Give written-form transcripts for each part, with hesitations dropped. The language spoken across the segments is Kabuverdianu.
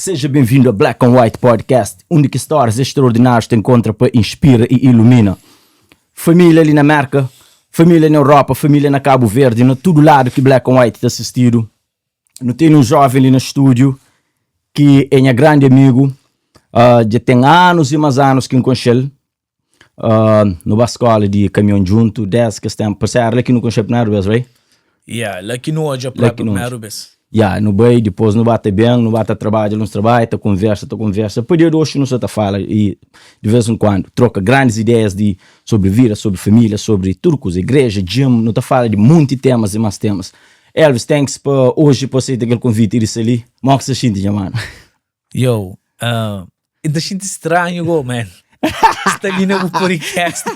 Seja bem-vindo a Black on White Podcast, undi ki stórias extraordinários ta enkontra pa inspira i ilumina. Família li na Merka, família na Europa, família na Kabu Verdi, na tudu ladu ki Black on White ta sistidu. Nu tene un jóven li na stúdiu ki é nha grandi amigu, uh, dja ten anus i más anus ki N konxe-l. Uh, nu ba skola di kamion djuntu, des kes tenpu, parse era la ki nu konxe primeru bes, right? Yeah, la ki nu odja própi primeru bes. Yeah, nu bai, dipôs nu ba ta ben, nu ba ta trabadja nos trabadju, ta konversa, ta konversa. Pa dia di oxi nu sa ta fala i di vez en kuandu troka grandis ideias di sobri vida, sobri família, sobri tudu kuza, igreja, gym, nu ta fala di munti temas i más temas. Elvis, thanks pa oji pa aseita kel konviti di sta li. Mó ki sta xinti nha manu? Yo, uh, N ta xinti stranhu go, man. Sta li na bu podcast.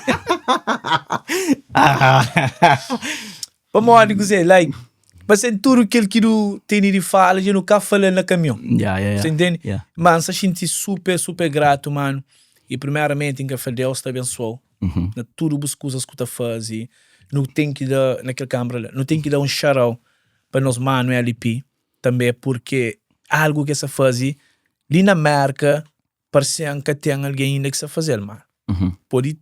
Pamodi kuzê, like, pa ser tudu kel ki du tene di fala, dja nu ka fala na kamion. Yeah, yeah, yeah. Você entende? Yeah. Ma N sta xinti super, super gratu, mano. E primeiramente N ka fla Deus ta abensoa-u Uhum. na tudu bus kuzas ku ta faze. Nu ten ki da, na kel kambra la, nu ten ki da un shout-out pa nos manu LP. Tanbê purke algu ki es sa faze li na Merka parse-m ka ten algen inda ki sa faze-l, manu. Pode,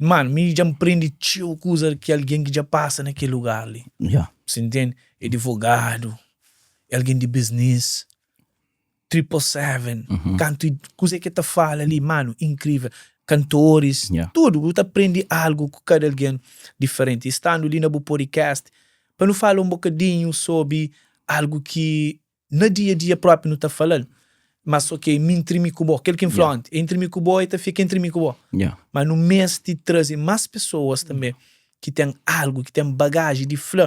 manu, mi dja N prende txeu kuza ki algen ki dja pasa na kel lugar li. Bu ntende? É divogadu, é algen di biznis, triple seven, kantu kuzê ki el ta fala li, manu, inkrivel. Kantoris, tudu, bu ta prende algu ku kada algen diferenti. I standu li na bu podcast, pa nu fala un bokadinhu sobri algu ki na dia a dia propi nu ta falal, ma so ki mi entri mi ku bo, kel ki N fla onti, entri mi ku bo e ta fika entri mi ku bo. Ma nu meste traze más pesoas tanbe ki ten algu, ki ten bagaji di fla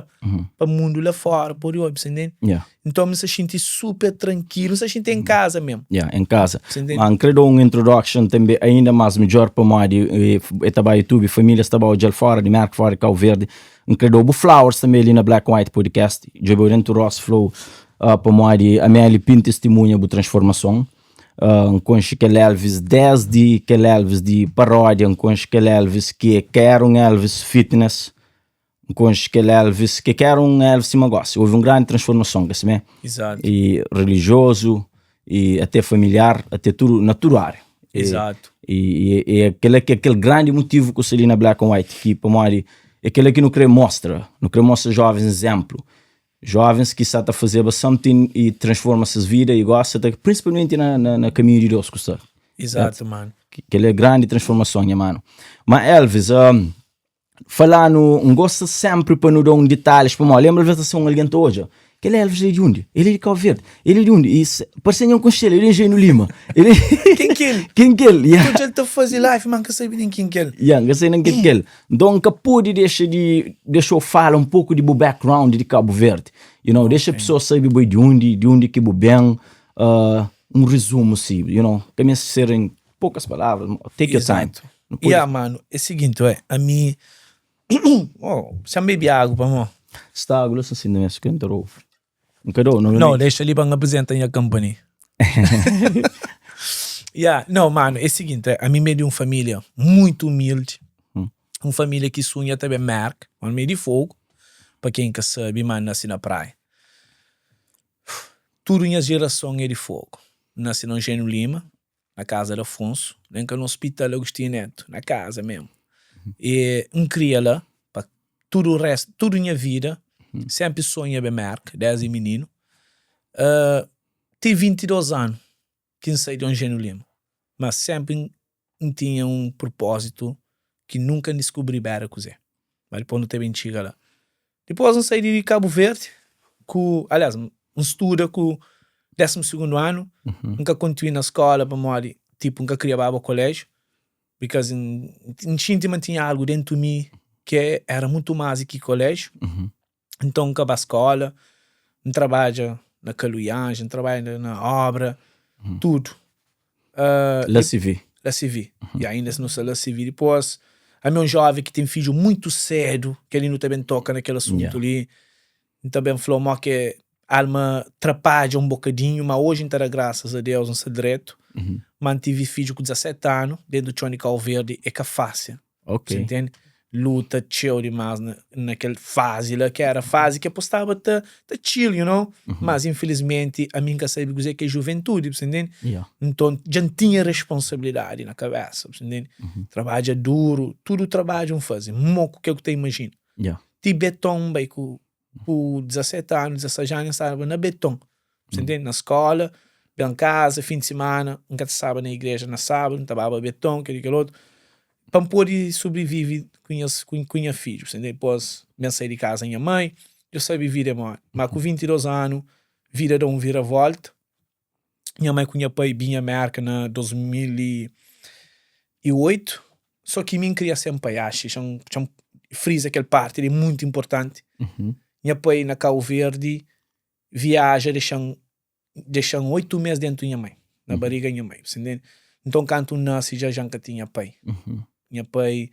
pa mundu la fora pode obi, sa ntende? Nton mi sa xinti super trankilu, mi sa xinti en kaza mesmu. Ya, en kaza. Sa ntende? Ma N kre da un introduction tanbe ainda más midjor pamodi e ta ba YouTube, famílias ta ba odja-l fora di Merka, fora di Kau Verdi. N kre da-u bu flowers tanbe li na Black and White Podcast, djobe-u dentu Ross Flow, pamodi ami li pin tistimunha bu transformason. N konxe kel Elvis desdi kel Elvis di paródia, N konxe kel Elvis ki ka era un Elvis fitness, N konxe kel Elvis ki ka era un Elvis sima gosi. Houve un grandi transformason, ka simé? Exato. E religiozu, e até familiar, até tudu, na tudu área. Exato. E, e, e kel ki é kel grandi motivu ku sta li na Black and White, ki pamodi é kel ki nu kre mostra, nu kre mostra jovens exemplu. Jovens ki sa ta fazeba something e transforma ses vida e gosta ta, principalmente na, na, na kaminhu di Deus ku sta. Exato, mano. Kel é grandi transformason, nha mano. Ma Elvis, um, falanu, N gosta sempre pa nu da un detalhes, pamodi lembra alvês ta ser un algen ta odja, kel Elvis é di undi? Ele é di Cabo Verde. Ele é di undi? E se, parse nha konxe-l, ele é Engenho Lima. Ele é... Ken ki el? Ken ki el? Yeah. Odja el ta faze live, ma N ka sabe nen ken ki el. Yeah, N ka sabe nen ken ki el. Nton N ka pode dexa di dexa-u fala un poku di bu background di Cabo Verde. You know, dexa pesoas sabe bo é di undi, di undi ki bu ben, uh, un rezumu si, you know, ka meste ser en poucas palavras, take your time. Exato. Yeah, mano, é seguinte, ué, ami, oh, xa N bebe agu pamó. Sta agu la sa sinta mes, kenta rou. N ka dou, Não, deixa ali pa N apresenta nha company. Yeah, não, mano, é seguinte, ami mi é di un família muito humilde, un família ki sunha ta ben Merka, mano, mi é di Fogo, pa ken ka sabe, ma N nasi na Praia. Tudu nha jerason é di Fogo. N nasi na Eugênio Lima, na kaza di Afonso, nen ka na hospital Agostinho Neto, na kaza mesmu. E N kria la pa tudu restu, tudu nha vida, senpri sonha ben Merka, desdi mininu. Uh, ti 22 anu ki N sai di Eugênio Lima, ma senpri N tinha un propózitu ki nunka N diskubriba era kuzê. Ma dipôs nu ta ben txiga la. Dipôs N sai di Kabu Verdi ku, aliás, N studa ku désimu sigundu anu, N ka kontinua na skóla pamodi tipu N ka kria baba koléjiu, because N xinti ma N tinha algu déntu mi ki éra mutu más di ki koléjiu. Nton N ka ba skóla, N trabadja na Kaluiange, N trabadja na óbra, tudu. La CV. La CV. Ya, inda nu sta la CV. Dipôs, ami é un jóven ki ten fidju muitu sédu, kel-li nu ta ben toka na kel asuntu li. N ta ben fla-u mó ki alma trapadja un bokadinhu, má oji N ta da grasas a Deus, N sta dretu. Má N tivi fidju ku 17 anu, déntu txon di Kau Verdi, é ka fásil. Ok. Você entende? Luta txeu dimás na, na kel fazi la, ki era fazi ki eu staba ta, ta chill, you know? Mas infelizmenti ami N ka sabe kuzê ki é juventudi, bu sta intende? Yeah. Nton dja N tinha responsabilidadi na kabésa, bu sta intende? Trabadja duru, tudu trabadju N faze, moku kel ku ta imajina. Yeah. Ti beton N bai ku ku 17 anu, 16 anu N staba na beton, bu sta intende? Na skóla, ben kaza, fin di simana N ka ta staba na igreja na sábadu, N ta baba beton, kel-li kel otu, pa N pode sobrivive ku nhas ku nha fidju, bu sta intende? Dipôs ben sai di kaza nha mai, dja sabe vida é modi. Má ku 22 anu, vida da un viravolta, nha mai ku nha pai binha Merka na 2008, só ki mi N kria sen pai, axi xa-m xa-m friza kel parti li, é mutu inportanti. Nha pai na Kau Verdi viaja dexa-m dexa-m 8 mês dentu nha mai, na bariga nha mai, bu sta intende? Nton kantu N nase dja dja N ka tinha pai. Nha pai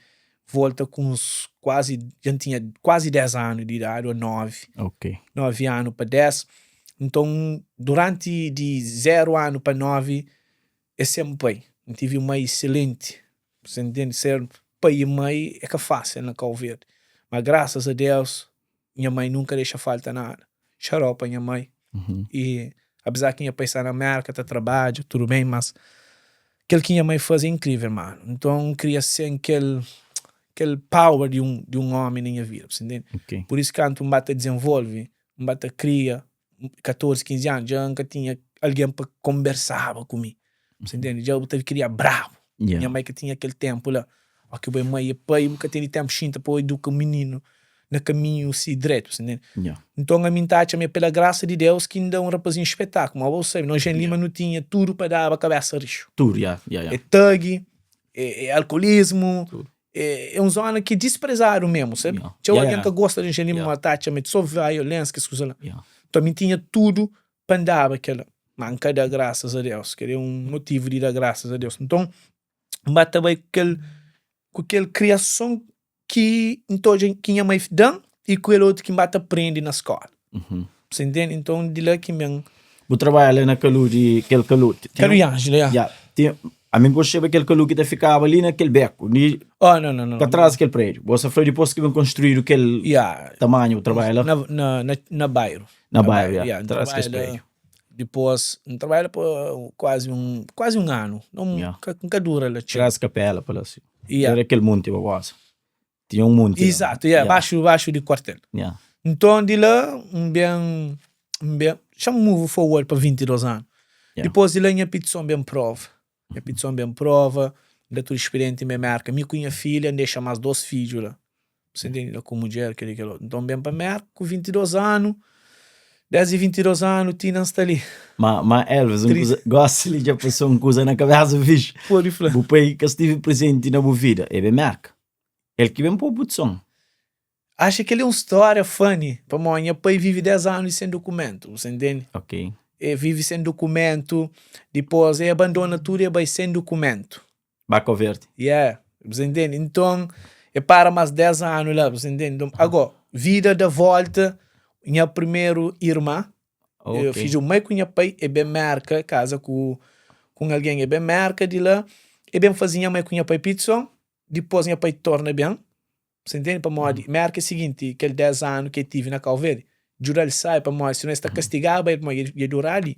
volta ku uns kuazi, dja N tinha kuazi 10 anu di idadi ô 9, 9 anu pa 10. Nton duranti di 0 anu pa 9 é sen pai. N tive un mai iselenti, bu sta intende? Ser pai i mai é ka fásil na Kau Verdi, ma grasas a Deus nha mai nunka dexa falta nada. Xarau pa nha mai. E apezar ki nha pai sta na Merka ta trabadja, tudu ben, mas kel ki nha mai faze é inkrivel, manu. Nton N kria sen kel kel power di un di un omi na nha vida, bu sta intende? Pur isu kantu N ba ta dizenvolve, N ba ta kria, 14, 15 anu, dja N ka tinha algen pa konbersaba ku mi, bu sta intende? Dja bu ta kria brabu. Nha mai ka tinha kel ténpu la. Ó ki bo é mai e pai, bu ka tene ténpu xinta pa eduka un mininu na kaminhu si dretu, bu sta intende? Nton ami N ta atxa ma é pela grasa di Deus ki N da un rapazinhu spetákulu. Ma bo sabe, nos Jean Lima nu tinha tudu pa daba kabésa rixu. É thug, é alkolismu, É un zona ki disprezadu memu, sabe? Txeu algen ka gosta di Angelina ma ta atxa ma é so violensia, kes kuza la. Nton mi tinha tudu pa N daba kel-la, ma N ka da grasas a Deus. Kel-li é un motivu di da grasas a Deus. Nton, N ba ta bai ku kel ku kel kriason ki N ta odja ki nha mai da-m i ku kel otu ki N ba ta prende na skóla. Você entende? Então di la ki ben. Bu trabalha la na kalu di kel kalu. Kalu di Ângela, ya. Ya. Tinha, ami N konxeba kel kalu ki ta fikaba li na kel beku, li. Oh, não, não, não. Pa trás di kel prédiu. Bo sa fla dipôs ki ben konstruídu kel. Ya. Tamanhu, bu trabalha la? Na, na, na, na bairu. Na bairu, ya. Ya, Trás kes prédiu. Dipôs, N trabalha la pa kuazi un, kuazi un anu. Não, Ya. N ka dura la txeu. Trás kapela pa la si. Ya. Era kel monti Barbosa. Tinha un monti la. Exato, yeah, baxu, baxu di kuartel. Yeah. Nton di la N ben, N ben, xa N move forward pa 22 anu. Yeah. Dipôs di la nha pitison ben prova. Nha pitison ben prova, N da tudu spirienti, N ben Merka. Mi ku nha filha, N dexa más dôs fidju la. Você entende? La ku mudjer, kel-li, kel otu. Nton N ben pa Merka ku 22 anu, desdi 22 anu ti inda N sta li. Ma, ma Elvis, un kuza, gosi li dja pasa un kuza na kabesa fixi. Pode fla. Bu pai ka stive prezenti na bu vida, e ben Merka. El ki ben pô bu son. Acha kel-li un stória funny, pamodi nha pai vive 10 anu di sen dukumentu, você entende? Ok. E vive sen dukumentu, dipôs e abandona tudu e bai sen dukumentu. Ba Kau Verdi. Yeah, você entende? Nton, e para más 10 anu la, você entende? Nton, agó, vida da volta, nha primeru irma, Ok. fidju mai ku nha pai, e ben Merka, kaza ku ku un algen, e ben Merka, di la, e ben faze nha mai ku nha pai pitison, Dipôs nha pai torna ben, Você ntende? Pamodi Merka é siginti, kel 10 anu ki el tive na Kau Verdi, djuda-l sai, pamodi sinau es ta kastigaba el, pamodi el ia dura li.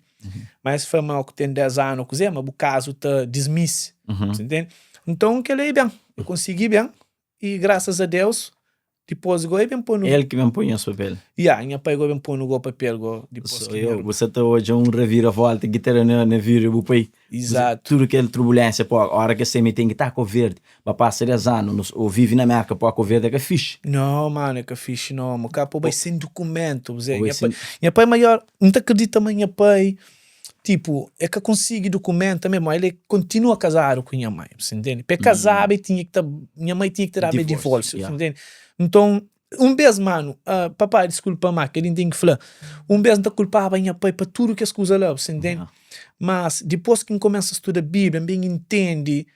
Má es fla ma ku ten 10 anu kuzê, ma bu kazu ta dismiss. Você ntende? Nton kel-la é ben, el konsigi ben i grasas a Deus Dipôs gó e ben pô-nu. El ki ben poi nhos papel. Ya, nha pai gó ben pô-nu gó papel gó dipôs So ki nha. Bu sa ta odja un reviravolta ki ta da na na vida di bu pai. Izatu. Tudu kel turbulensia pô ora ki semi ten ki ta Kau Verdi, ba pasa 10 anu nu ô vivi na Merka pô Kau Verdi é ka fixi. Nau, manu, é ka fixi nau, mo ka pô bai sen dukumentu, bu ze. Nha pai, nha pai maior, N ta kridita ma nha pai Tipo, el ka konsigi dukumenta mesmu, el é kontinua kazadu ku nha mai, bu ntende? Pa el kazaba, el tinha ki ta, nha mai tinha ki ta daba el divórsiu, bu ntende? Nton, un bês, manu, papá diskulpa má kel-li N ten ki fla, un bês N ta kulpaba nha pai pa tudu kes kuza la, bu ntende? Mas, dipôs ki N kumesa studa Bíblia, N ben intende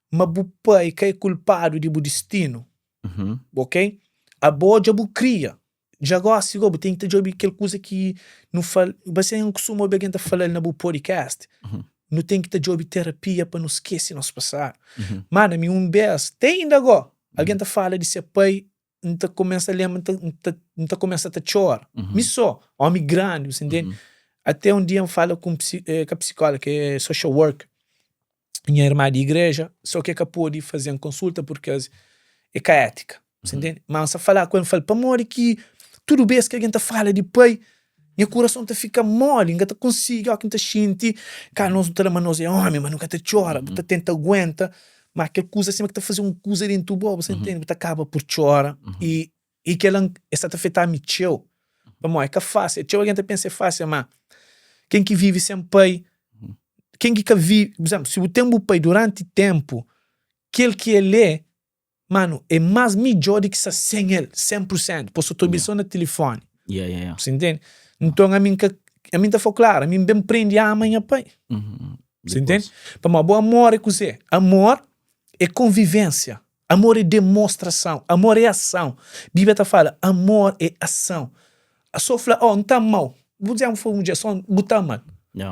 ma bu pai ka é kulpadu di bu distinu, ok? Abo dja bu kria, Dja gosi go bu ten ki ta djobi kel kuza ki nu fal, ba sen kustuma obi algen ta falal na bu podcast, nu ten ki ta djobi terapia pa nu skesi nos pasadu. Mano, ami un bes, te inda go. Algen ta fala di se pai, N ta kumesa lenbra, N ta, N ta kumesa ta txora. Mi sô, ómi grandi, bu sa intende? Até un dia N fala ku un psi, ka psikóloga, ki é social worker, nha irma di igreja, sô ki el ka pode faze-m konsulta purki é ka étika, bu sa intende? Má N sta fala ku el, N fla-l, pamodi ki tudu bês ki algen ta fala di pai, nha kurason ta fika moli, N ka ta konsigi, óki N ta xinti, ka nos nu ta da ma nos é ómi, ma nu ka ta txora, bu ta tenta aguenta, ma kel kuza sima ki ta faze un kuza dentu bo, bu sa intende? Bu ta kaba pur txora i i kel-la e sta ta afeta-mi txeu, pamodi é ka fásil, txeu algen ta pensa é fásil, má ken ki vive sen pai, ken ki ka vive, pur izénplu, si bu ten bu pai duranti ténpu, kel ki el é, manu, é más midjór di ki sta sen el, 100 pur sentu, pô so ta obi-l so na tilifóni, bu sa intende? Nton ami N ka, ami N ta fla-u klaru, ami N ben prende ama nha pai, bu sa intende? Pamodi bo amor é kuzê? Amor é konvivénsia. Amor é demonstrason, amor é ason. Bíblia ta fala, amor é ason. Sô fla, oh, N ta ama-u. Bu dizê, bu mudjer, sô bu ta ama-l.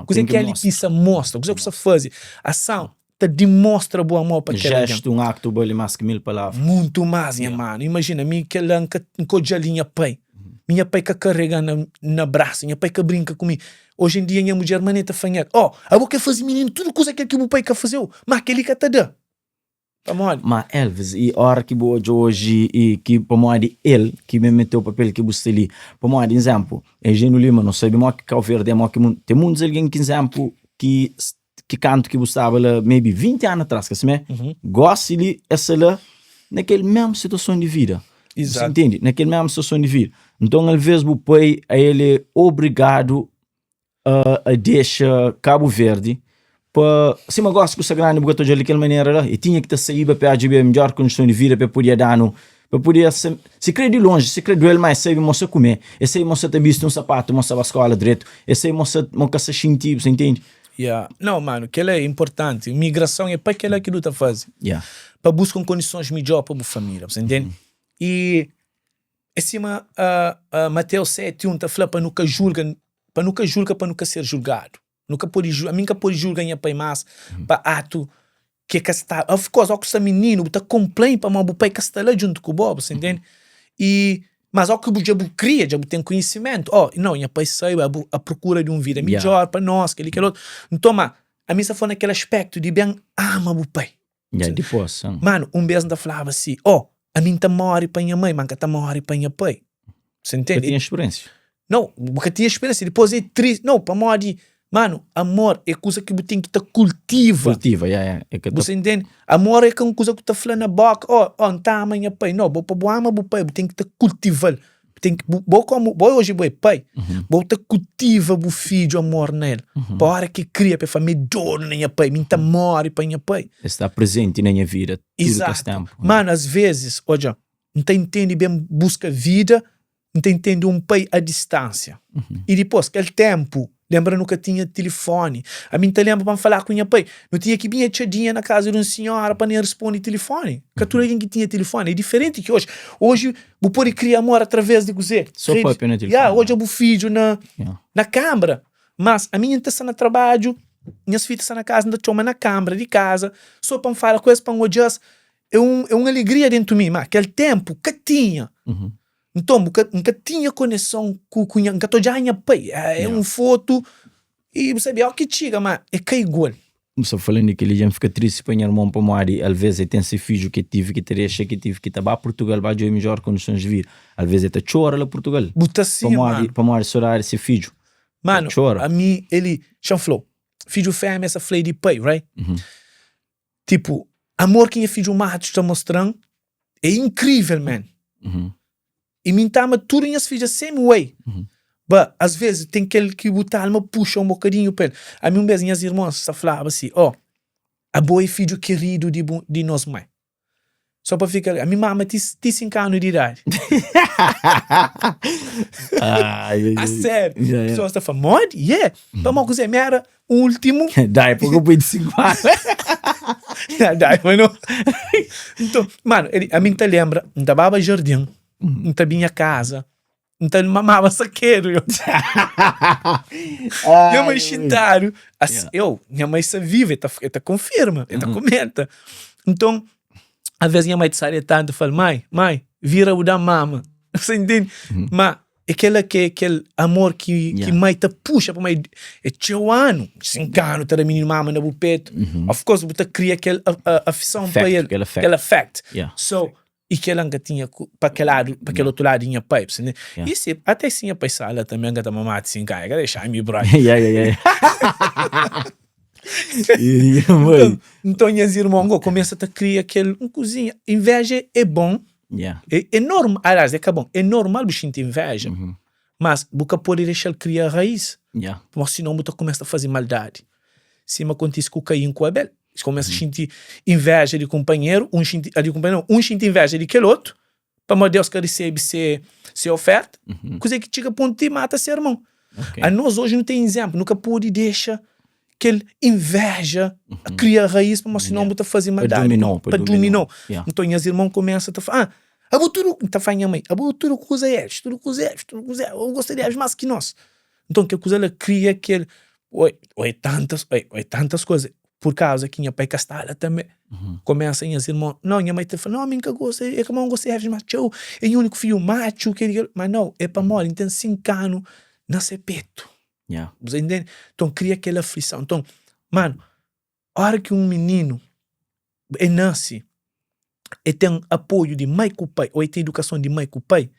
Kuzê ki el pisa mostra, kuzê ku sta faze. Ason ta dimostra bu amor pa kel algen. Jestu, un aktu bali más ki mil palavra. Muntu más, nha manu. Imajina, mi kel-la N ka odja-l di nha pai. Mi nha pai ka karega-m na brasu, nha pai ka brinka ku mi. Oji en dia nha mudjer mané ta fla-m, oh, abo ke faze mininu tudu kuza kel ki bu pai ka faze-u, má kel-li ka ta da. Pamodi? Ma Elvis, i ora ki bu odja oji i ki pamodi el ki ben meteu papel ki bu sta li, pamodi nzempu, Eugênio Lima no sabi mo ki Kau Verdi é mo ki mundu, ten muntus algen ki nzempu ki ki kantu ki bu staba la maybe 20 anu atras ka simé, gosi li es sta la na kel mesmu situason di vida, bu sa intendi, na kel mesmu situason di vida, nton alvês bu pai a el é obrigadu a dexa Kabu Verdi pa sima gosi ku sta grandi bu ka ta odja-l di kel manera la e tinha ki ta saíba pa djobe midjor kondison di vida pa e podia da-nu pa e podia si kre di lonji si kre duel ma e sabe ma sa kume e sabe ma sa ta bisti un sapatu ma sa ba skola dretu e sabe ma sa ma ka sa xinti bu sa intende. Ya, nau manu kel-la é inportanti migrason é pa kel-la ki du ta faze pa buska un kondisons midjor pa bu família bu sa intende i É sima Mateus 7, 1 ta fla pa nu ka julga, pa nu ka julga pa nu ka ser julgadu. Nu ka pode, ami N ka pode julga nha pai mas pa atu ki e ka sta. Of course, óki bu sta mininu bu ta konplain pamodi bu pai ka sta la djuntu ku bo, bu sta intende? I, mas óki bu dja bu kria, dja bu ten konhisimentu, oh, nau, nha pai sai a prokura di un vida midjor pa nos, kel-li, kel otu. Nton, ma ami N sta fla na kel aspéktu di ben ama bu pai. Ya, dipôs. Manu, un bês N ta flaba si, Oh, ami N ta móre pa nha mai, má N ka ta móre pa nha pai. Você ntende? Ka tinha spiriénsia. Nau, bu ka tinha spiriénsia. Dipôs é tristi. Nau, pamodi, manu, amor é kuza ki bu ten ki ta kultiva. Kultiva, ya, ya. É ka ta... Bu sa ntende? Amor é ka un kuza ku ta fla na bóka, oh, oh, N ta ama nha pai. Nau, bo pa bu ama bu pai, bu ten ki ta kultiva-l. Bu ten ki, bu, bo komu, bo oji bo é pai, bo ta kultiva bu fidju amor na el. Pa ora ki kria, pa el fla, mi é dodu na nha pai, mi N ta móre pa nha pai. El sta prezenti na nha vida tudu kes ténpu. Manu, as vezis, odja, N ta intende ben buska vida, N ta intende un pai a distánsia. I dipôs, kel ténpu, lenbra nu ka tinha tilifóni. Ami N ta lenbra pa N falá ku nha pai, nu tinha ki binha txadinha na kaza di un sinhóra pa N responde tilifóni. Ka tudu algen ki tinha tilifóni. É diferenti ki oji. Oji bu pode kria amor através di kuzê? Sô pâpia na tilifóni. Ya, odja bu fidju na na kanbra. Mas ami N ta sta na trabadju, nhas fidju ta sta na kaza, N ta txoma na kanbra di kaza sô pa N fala ku es, pa N odja-s. É un é un alegria déntu mi. Má kel ténpu ka tinha. Nton, bu ka, N ka tinha koneson ku, ku nha, N ka ta odjaba nha pai. É un fotu i bu sabe, óki txiga, má é ka igual. Bu sta falando di kel-li, dja N fika tristi pa nha irmon pamodi alvês el ten se fidju ki el tive ki ta dexa, ki tive ki ta ba Purtugal ba djobe midjór kondisons di vida. Alvês el ta txora la Purtugal Bu ta sin, pamodi, manu. pamodi sodadi se fidju. Ta Manu, txora. ami, eli, xa-m fla-u, fidju fémia sa fla-i di pai, right? Tipo, amor ki nha fidju matxu ta mostra-m é inkrível, man. I mi N ta ama tudu nhas fidja same way. But, as vezes, ten kel ki bu ta alma puxa un bokadinhu pa el. Ami un bes nhas irmons ta flaba si, oh, abo é fidju keridu di bu, di nos mai. Só pa fika, ami mama ti, ti 5 anu di idadi. Ai, A sério. Yeah, yeah. Pessoas ta fla, modi? Yeah. Pamodi kuzê? Mi era último. Dai, pouco põe de 5 anos. Dai, mano. Então, mano, ele, a mim ta lembra, N ta baba jardim, N ta binha casa, N ta mamaba saqueiro. Eu. Minha mãe xintado, as, yeah. eu, minha mãe está viva, ele ta, ele ta confirma, ele ta comenta. Então, Alvês nha mai ta sai tantu fal, mai, mai, vira bu da mama. Você entende? Ma é kela ki é kel amor ki, ki mai ta puxa pa mai. É txeu anu, 5 anu ta da mininu mama na bu petu. Of course bu ta kria kel afison pa el, Kel afetu. kel afetu. Yeah. So, i kela N ka tinha ku, pa kel ladu, pa kel otu ladu di nha pai, bu ntende? Yeah. I si, ate si nha pai sta la tanbe N ka ta mamata 5 anu, el ka dexa mi brai. Yeah, yeah, yeah. Yeah, mãe. Nton, nhas irmon go kumesa ta kria kel un kuzinha. Inveja é bon, Yeah. é, é normal, aliás, é ka bon, é normal bu xinti inveja, mas bu ka pode dexa-l kria raiz, Yeah. pamodi sinon bu ta kumesa ta faze maldadi. Sima kontise ku Kain ku Abel. Es kumesa xinti inveja di kunpanheru, un xinti, di kunpanheru nau, un xinti inveja di kel otu, pamodi Deus ka resebe se, se oferta, kuzê ki txiga pontu di mata se irmon. Ok. Anos oji nu ten izénplu, nu ka pode dexa kel inveja kria raiz, pamodi sinon bu ta faze maldadi. dominou, pa Pa dominou. dominou. Yeah. Nton nhas irmon kumesa ta fla, ah, abo tudu, N ta fla nha mai, abo tudu kuza é es, tudu kuza é es, tudu kuza é es, abo gosta di es más ki nos. Nton kel kuza la kria kel, oi, oi tantas, oi, oi tantas kuza, pur kauza ki nha pai ka sta la tanbe. Kumesa nhas irmon, nau, nha mai ta fla, nau, mi N ka gosta, é ka mau N gosta di es más txeu, é nha úniku fidju matxu, kel-li, kel-la, ma nau, é pamodi N ten 5 anu na se petu. Yeah. Bu ta intende? Nton kria kel aflison. Nton, manu, óra ki un mininu e nase, e ten apoiu di mai ku pai, ô e ten idukason di mai ku pai,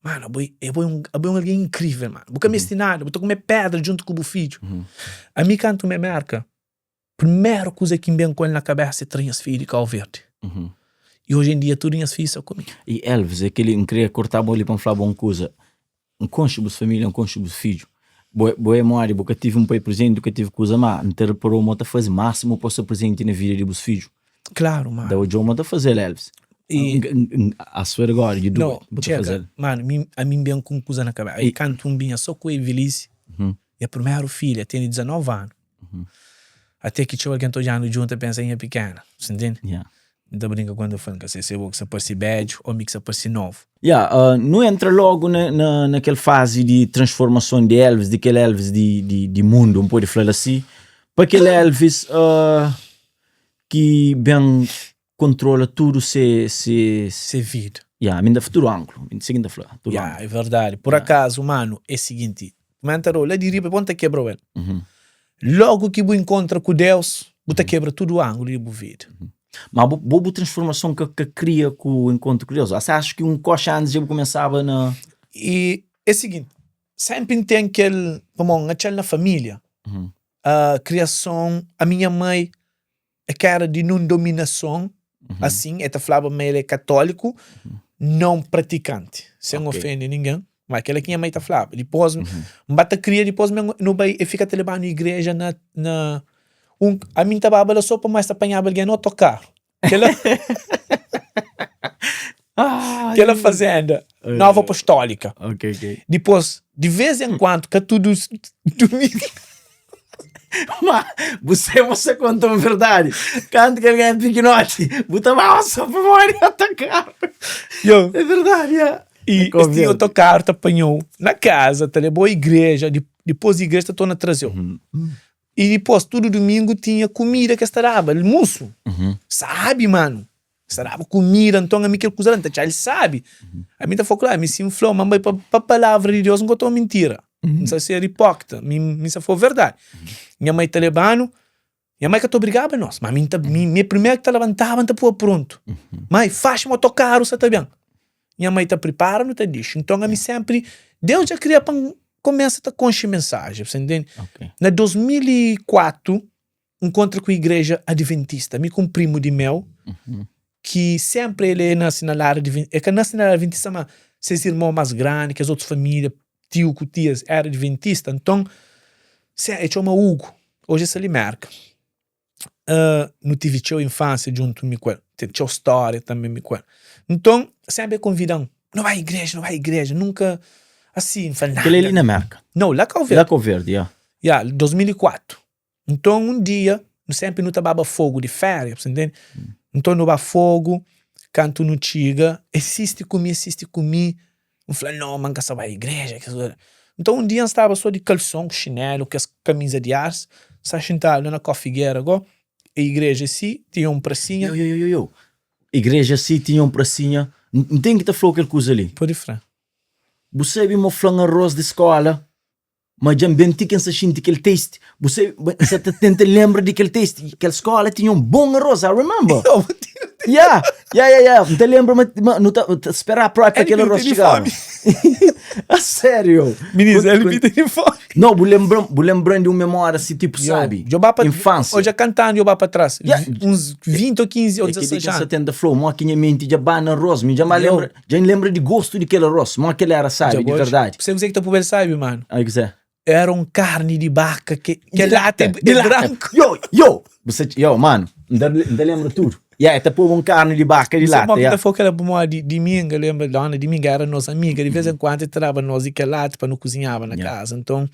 manu, abo é abo é un abo é un algen inkrivel, manu. Bu ka meste nada, bu ta kume pedra djuntu ku bu fidju. Ami kantu mi Merka, Primeru kuza ki N ben ku el na kabesa é tra nhas fidju di Kau Verdi. I oji en dia tudu nhas fidju sta ku mi. I Elvis, é kel-li, N kria korta-bu li pa N fla-bu un kuza. N konxe bus família, N konxe bus fidju. Bo é, bo é modi, bu ka tive un pai prezenti, bu ka tive kuza, má N ta reparou ma bu ta faze másimu pa bu sta prezenti na vida di bus fidju. Klaru, manu. Da odjou ma ta faze-l, Elvis. I. N, N, I swear to God, you do No, it. Bu ta txeka, faze-l. manu, mi, ami N ben ku un kuza na kabesa. I kantu N binha so ku Evelise, nha primeru filha, tene 19 anu. Até ki txeu algen ta odja-nu djuntu ta pensa nha pikena, sa ntende? Yeah. N ta brinka ku el, N ta fla, N ka se si é bo ki sa parse bedju ô mi ki sa parse novu. Yeah, nu entra logu na, na, na kel fazi di transformason di Elvis, di kel Elvis di, di, di mundu, N pode fla-l asi, pa kel Elvis ki ben kontrola tudu se, se, Se vida. Yeah, mi N ta fla tudu anglu, mi si ki N ta fla, tudu Yeah, anglu. é verdadi. Pur akazu, manu, é siginti, Kumenta la di riba, bon ta kebra-u el. Logu ki bu inkontra ku Deus, bu ta kebra tudu angulu di bu vida. Ma bo, bo bu transformason ka, ka kria ku enkontru ku Deus? Asa acho ki un koxa antis dja bu kumesaba na. I é siginti, senpri N ten kel, pamodi N atxa-l na familia, a kriason, ami nha mai é ka era di nun dominason asin, el ta flaba ma el é katóliku non pratikanti, sen ofende ningen, ma kela ki nha mai ta flaba. Dipôs N ba ta kria, dipôs nu bai, el fika ta leba-nu igreja na na un, ami N ta baba la so pamodi es ta panhaba algen na otokaru, kela kela fazenda Nova Apostólika. Dipôs, di vez en kuandu, ka tudu dumingu. Ma, você, você conta uma verdade. Kantu ki algen é pikinoti, bu ta baba só pamodi autokaru. Yo. É verdade, yeah. E É es tinha autokaru ta panhou na casa, ta lebou igreja, di, dipôs di igreja ta torna trazeu. E dipôs, tudu dumingu tinha kumida ki es ta daba, almusu. Sabi, manu. Es ta daba kumida, nton ami kel kuza la, N ta txá-l sabi. Ami ta fla ku el, ami si N fla-u ma N bai pa, pa palavra di Deus, N ka ta mintira. N sa ser hipókrita, mi, mi sa fla-u verdadi. Nha mai ta leba-nu, nha mai ka ta obrigaba nos, ma mi N ta, mi, mi é primeru ki ta labantaba, N ta pua prontu. Mai, faxi ma otokaru sa ta ben. Nha mai ta pripara, nu ta dixi. Nton ami senpri, Deus dja kria pa N kumesa ta konxe mensaji, bu sa ntende? Na 2004, N kontra ku igreja adventista, mi ku un primu di meu, ki senpri el e nase na lar adventista, el ka nase na lar adventista ma ses irmon mas grandi, kes otus familia, tiu ku tias era adventista, nton el txoma Hugo, oji el sta li Merka. Nu tivi txeu infansia djuntu mi ku el, ten txeu storia tanbe mi ku el. Nton senpri el konvida-m, nu bai igreja, nu bai igreja, nunka asi N fla nada. Kel-li li na Merka? Nau, la Kau Verdi. La Kau Verdi, ya. Ya, 2004. Nton un dia, nu senpri nu ta baba Fogu di féria, bu sa ntende? Nton nu ba Fogu, kantu nu txiga, el sisti ku mi, el sisti ku mi, N fla, no, ma N ka sa bai igreja, kes kuza. Nton un dia N staba so di kalson ku xinelu, kes kamiza di ars, N sta xintadu la na Kó Figera go, e igreja si, tinha un prasinha. Yo, yo, yo, yo, yo. Igreja si tinha un prasinha. N ten ki ta fla-u kel kuza li. Pode fla. Bu sabe ma fla-m arroz di skola ma dja N ben ti ki N sa xinti kel taste. Bu sabe, N sa ta tenta lenbra di kel taste. Kel skola tinha un bon arroz, I remember. Yeah, yeah, yeah, yeah. N ta lenbra ma, ma nu ta, ta spera propi pa kel arroz txigaba. A sério? Minis, el tene fome. No, bu lembra, bu lembra-m di un memória si tipo, sabi? Djo ba pa Infância. Odja kantando djo ba pa trás. Yeah. Uns 20 ou 15 ou É kel-li 16 ki N sa anu. tenta fla-u, mó ki nha menti dja ba na arroz, mi dja ma Yo. lembra, dja N lembra di gostu di kel arroz, mó ki el era sabi, Dja di bo- verdadi. Sabe kuzê ki ta poba el sabi, mano? Ai, kuzê? Era un karni di baka ke Di ke lata lata, é di lata. branku. Yo, yo! Bu sa, yo, mano, N ta, N ta lembra tudu. Yeah, el ta poba un karni di baka di Não sei lata, mo ki yeah. ta fla kel-la pamodi Diminga, lembra, dona Diminga era nos amiga, di vez en kuandu el ta daba nos di kel lata pa nu kuzinhaba na Yeah. kaza. Nton,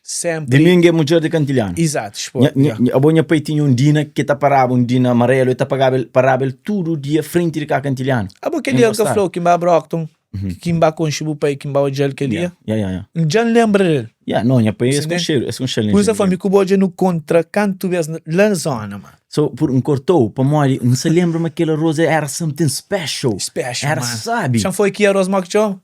senpri. Diminga é mudjer di Kantilhanu. Izatu, Nha, esposa, nha, yeah. nha, abo nha pai tinha un dina ki ta paraba un dina amarelu, el ta pagaba el, paraba el tudu dia frenti di ka Kantilhanu. Abo kel dia ka Enkostadu. fla-u ki N ba Brockton, ki N ba konxe bu pai, ki N ba odja-l kel dia? Yeah, yeah, yeah. N dja N lenbra del. Yeah, no, nha pai es Entende? konxedu, es konxel Kuza fla mi ku bo dja nu kontra kantu bes na la zona, ma. So, pur, N kortou pamodi N sa lenbra ma kel arroz era something special. Special, Era mano. sabi. Xa foi ki arroz mo ki txoma?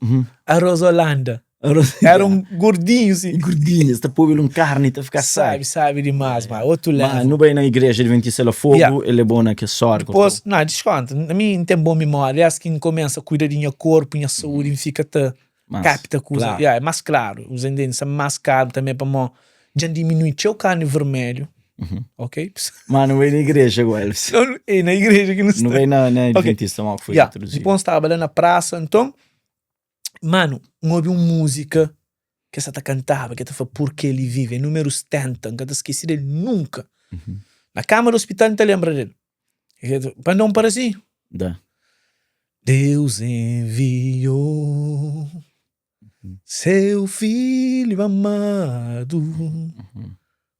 Arroz Holanda. Arroz, Era um gordinho si. Gordinho, es ta poba el un karni ta fika sabi. Sabi, sabi dimas, ma. Otu Ma level. nu bai na igreja Adventista la Fogo, Yeah. el lebou na kes sori. Dipôs, na, diskonta, ami N ten bon mimória, aliás ki N kumesa kuida di nha korpu, nha saúdi, N fika ta Mas kapta kuza. klaru. Yeah, é más klaru, N ntende? N sta más kalmu tanbê pamó dja N diminui txeu karni vermelhu, ok? Ma nu bai na igreja ku Elvis. Não, é na igreja ki nu sta. Nu bai na, na Ok. Adventista, ma ki foi Yeah. introduzidu. Dipôs N staba la na prasa, nton, Manu, N obi un múzika ki es sa ta kantaba, ki ta fla Porque ele vive, é númeru 70, N ka ta skese del nunka. Na kama di ospital N ta lenbra del. Pa N da un parasinhu? Da. Deus enviou seu filho amado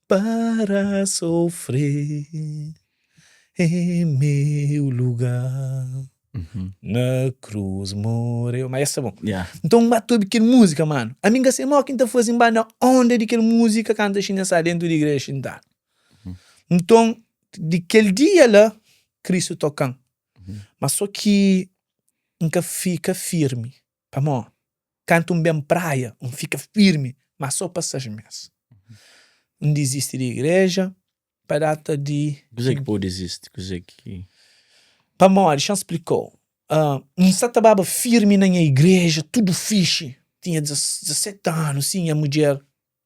para sofrer em meu lugar. Na cruz morreu. Mas essa é bom. Yeah. Então ba ta obi kel música, mano. Ami nka sei mo ki nta faze nba na onda di kel música kantu xinta sa dentu di igreja xintadu. Nton, di kel dia la, Kristu toka-m. Ma so ki N ka fika firmi. Pamó, kantu N ben praia, N fika firmi, ma so pa 6 mes. N dizisti di igreja pa data di. Kuzê ki pô-u dizisti? Kuzê ki. Pamodi, xa-m splika-u, N sta ta baba firmi na nha igreja, tudu fixi, tinha 17 anu, si, nha mudjer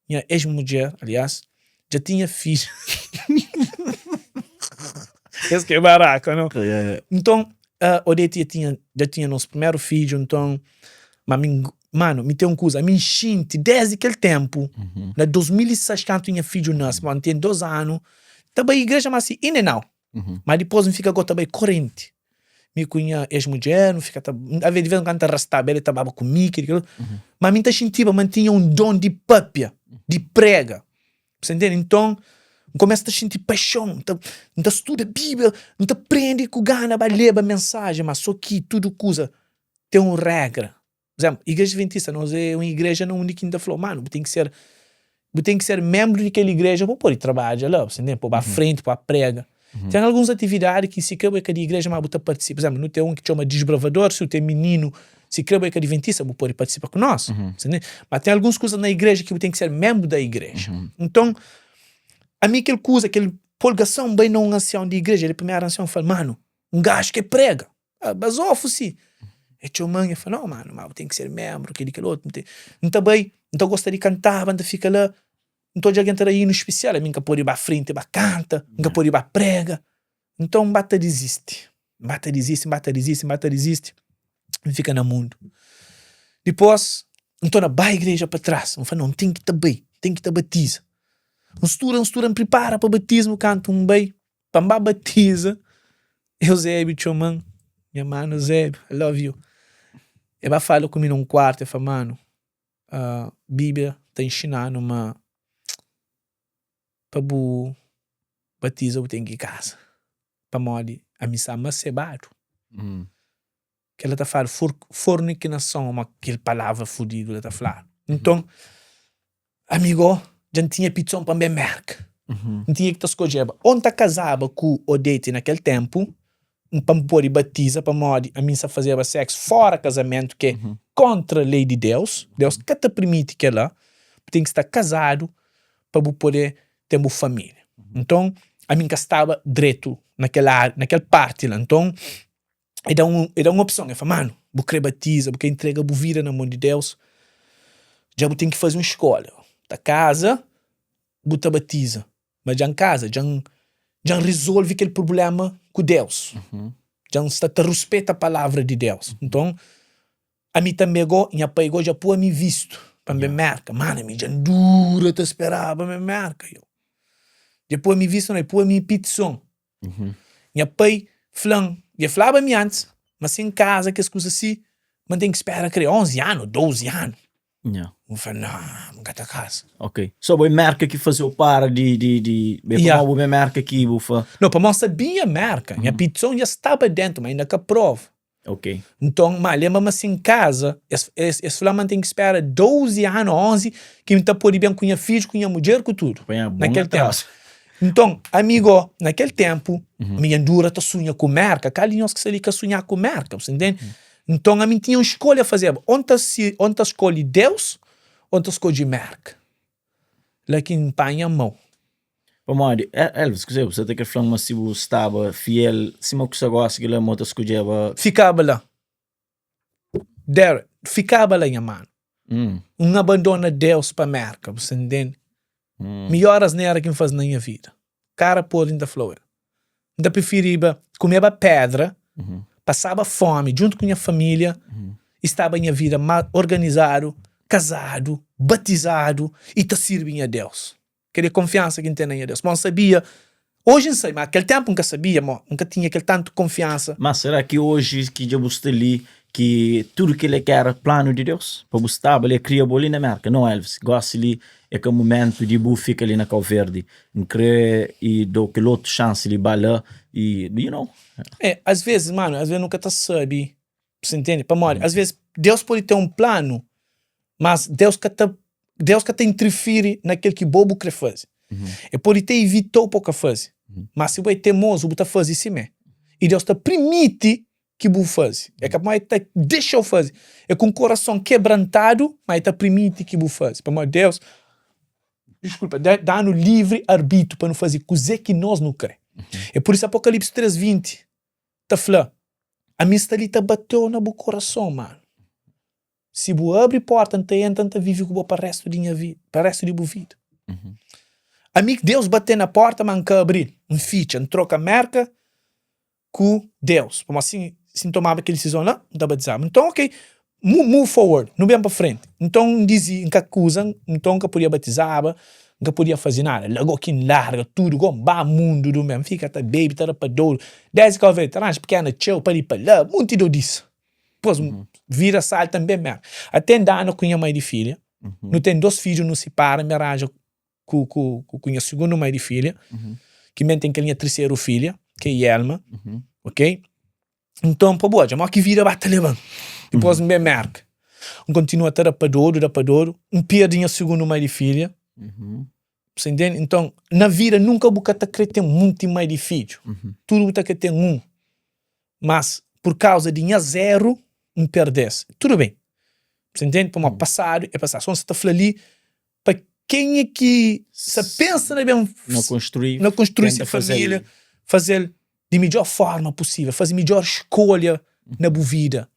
Nha ex-mudjer, aliás, dja tinha fidju. Es ki é baraka, não? Nton, uh, Odete dja tinha, dja tinha nos primeru fidju, nton, ma mi, mano, mi ten un kuza, mi xinti desdi kel ténpu, na 2006, kantu nha fidju nase, ma N ten 2 anu, ta bai igreja, ma si, in and out. Ma dipôs N fika go ta bai korenti. Mi ku nha ex-mudjer, nu fika ta, ave di vez en kuandu ta rastaba el, el ta baba ku mi, kel kel otu. Ma mi N ta xintiba ma N tinha un don di pâpia, di prega. Bu sta ntende? Nton, N kumesa ta xinti paixon, N ta, N ta studa Bíblia, N ta prende ku gana ba leba mensajen. Ma sô ki tudu kuza ten un régra. Por exemplo, igreja adventista, nos é un igreja na undi ki N ta fla-u, manu, bu ten ki ser, bu ten ki ser menbru di kel igreja pa bu pode trabadja la, bu sta ntende? Pa bu ba frenti, pa bu ba prega. Ten alguns atividadi ki si kre bu é ka di igreja ma bu ta partisipa. Por exemplo, nu ten un ki txoma Desbravador, si bu ten mininu, si kre bu é ka adventista, bu pode partisipa ku nos, bu sta ntende? Ma ten alguns kuza na igreja ki bu ten ki ser menbru da igreja. Nton, ami kel kuza, kel polgason bai na un ansion di igreja, el é primeru ansion, fla-l, manu, un gaju ke prega. Ah, bazofu si. E txoman, e fla, no manu, ma bu ten ki ser menbru, kel-li, kel otu. N ta bai, N ta gosta di kantaba, N ta fika la, N ta odja algen ta da inu spesial, ami N ka pode ba frenti ba kanta, N ka pode ba prega. Nton N ba ta dizisti, N ba ta dizisti, N ba ta dizisti, N ba ta dizisti, N fika na mundu. Dipôs, N torna ba igreja pa tras, N fla, no, N ten ki ta bai, N ten ki ta batiza. N studa, N studa, N pripara pa batismu, kantu N bai, Pa N ba batiza, Eusébio txoma-m, nha manu Eusébio, I love you. E ba fala ku mi na un kuartu, e fla, manu, Bíblia ta inxina-nu ma pa bu batiza bu ten ki kaza, pamodi ami sta masebadu. Kel-la ta fladu fornikinason, uma kel palavra fudidu la ta fladu. Nton, ami go, dja N tinha pitson pa N ben Mérka. N tinha ki ta skodjeba, ô N ta kazaba ku Odete na kel ténpu. Pa N pode batiza pamodi ami N sta fazeba séksu fóra kazamentu, ki é kóntra lei di Deus. Deus ka ta permiti kel-la. Bu ten ki sta kazadu pa bu pode ten bu família. Nton, ami N ka staba dretu na kel ária, na kel párti la. Nton, e da un, e da un opson, e fla, manu, bu kre batiza, bu kre intrega bu vida na mon di Deus, dja bu ten ki faze un skolha, ta kaza, bu ta batiza, ma dja N kaza, dja N, dja N rizolve kel prubléma ku Deus, dja N sta ta ruspeta palavra di Deus. Nton, ami tanbe go, nha pai go dja pua mi vistu pa N ben Merka, manu, ami dja N dura ta speraba pa N ben Merka, yo. Dja pua mi vistu, no, e pua mi pitison. Nha pai fla-m, dja flaba mi antis, ma si N kaza kes kuza si, ma N ten ki spera kre 11 anu, 12 anu. Nha. N fla, nah, N ka ta kaza. Ok. So bo é Merka ki faze-u para di, di, di, é Ya. pamodi bo é Merka ki bu fa. No, pamodi N sabia Merka. Nha pitison dja staba dentu, ma inda ka prova. Ok. Nton, ma lenbra ma si N kaza, es, es, es fla ma N ten ki spera 12 anu, 11, ki N ta pode ben ku nha fidju, ku nha mudjer, ku tudu. Panha bon Na kel ténpu. atrasu. Nton, ami go, na kel ténpu, mi dja N dura ta sunha ku Merka. Kal di nhos ki sta li ka sunha ku Merka? Bu sta ntende? Nton, ami N tinha un skolha fazeba, ô N ta si, ô N ta skolhi Deus, ô N ta skodje Merka. La ki N panha mau. Pamodi, Elvis, kuzê bu sa ta kre fla-m ma si bu staba fiel sima ku sta gosi kel-la mo ta skodjeba. Fikaba la. Derek, fikaba la nha manu. N abandona Deus pa Merka, bu sta ntende? Midjor asnera ki N faze na nha vida. Kara podri N ta fla-u el. N ta prifiriba kumeba pedra, pasaba fomi djuntu ku nha familia i staba nha vida ma organizadu, kazadu, batizadu i ta sirbi nha Deus. Kel é konfiansa ki N ten na nha Deus. Má N sabia, oji N sabe, má kel ténpu N ka sabia, má N ka tinha kel tantu konfiansa. Má será ki oji ki dja bu sta li, ki tudu kel-li ki éra planu di Deus? Pa bu staba li, el kria bo li na Mérka? Nau, Elvis, gósi li é ka momentu di bu fika li na Kau Verdi. N krê i da-u kel otu xansi li, ba la i, you know. É, asvezis, manu, asvezis nu ka ta sabe Você entende? Pamodi, às vezes, Deus pode ter um planu, mas Deus ka ta, Deus ka ta interfiri na kel ki bo bu kre faze. El pode te ivitou pa bu ka faze, mas si bo é temozu, bu ta faze simé. I Deus ta primiti ki bu faze. É ka pamodi el ta dexau faze, é ku un korason kebrantadu, ma el ta primiti ki bu faze. Pamodi Deus, diskulpa, da-nu livri arbitu pa nu faze kuze ki nos nu kre. É pur isu Apokalipse 3, 20 ta fla, Ami sta li ta bateu na bu korason, manu. Si bu abri porta, N ta entra, N ta vive ku bo pa restu di nha vida, pa restu di bu vida. Ami Deus bate na porta, ma N ka abri, N fitxa, N troka Merka ku Deus. Pamodi si, si N tomaba kel disizon la, N ta batizaba. Nton, ok, move forward, nu ben pa frenti. Nton, N dizi, N ka kuza, nton N ka podia batizaba, N ka podia faze nada. La go ki N larga tudu, go N ba mundu du men, N fika ta bebe, ta da pa dodu. Désdi Kau Verdi, ta ranja pikena txeu, pa li pa la, munti dodisa. Dipôs, vida salta-m ben mérda. Até N dana ku nha mai di filha, nu ten dos fidju, nu sipara, mi ranja ku, ku, ku nha sugundu mai di filha, ki mi N ten kel nha triseru filha, ki é Yelma, ok? Nton, pa bu odja mó ki vida ba ta leba-m. Dipôs N ben Mérka, N kontinua ta da pa dodu, da pa dodu, N perde nha sugundu mai di filha. Bu sta intende? Nton, na vida nunka bu ka ta krê ten munti mai di fidju. Tudu bu ta krê ten un. Mas, pur kauza di nhas éru, N perde-s. Tudu ben. Bu sta intende? Pamodi pasadu é pasadu. Sô N sta ta fla li pa kenha ki sta pensa na ben Na konstrui, na konstrui se tenta faze-l. família, faze-l di midjór fórma pusível, faze midjór skolha na bu vida.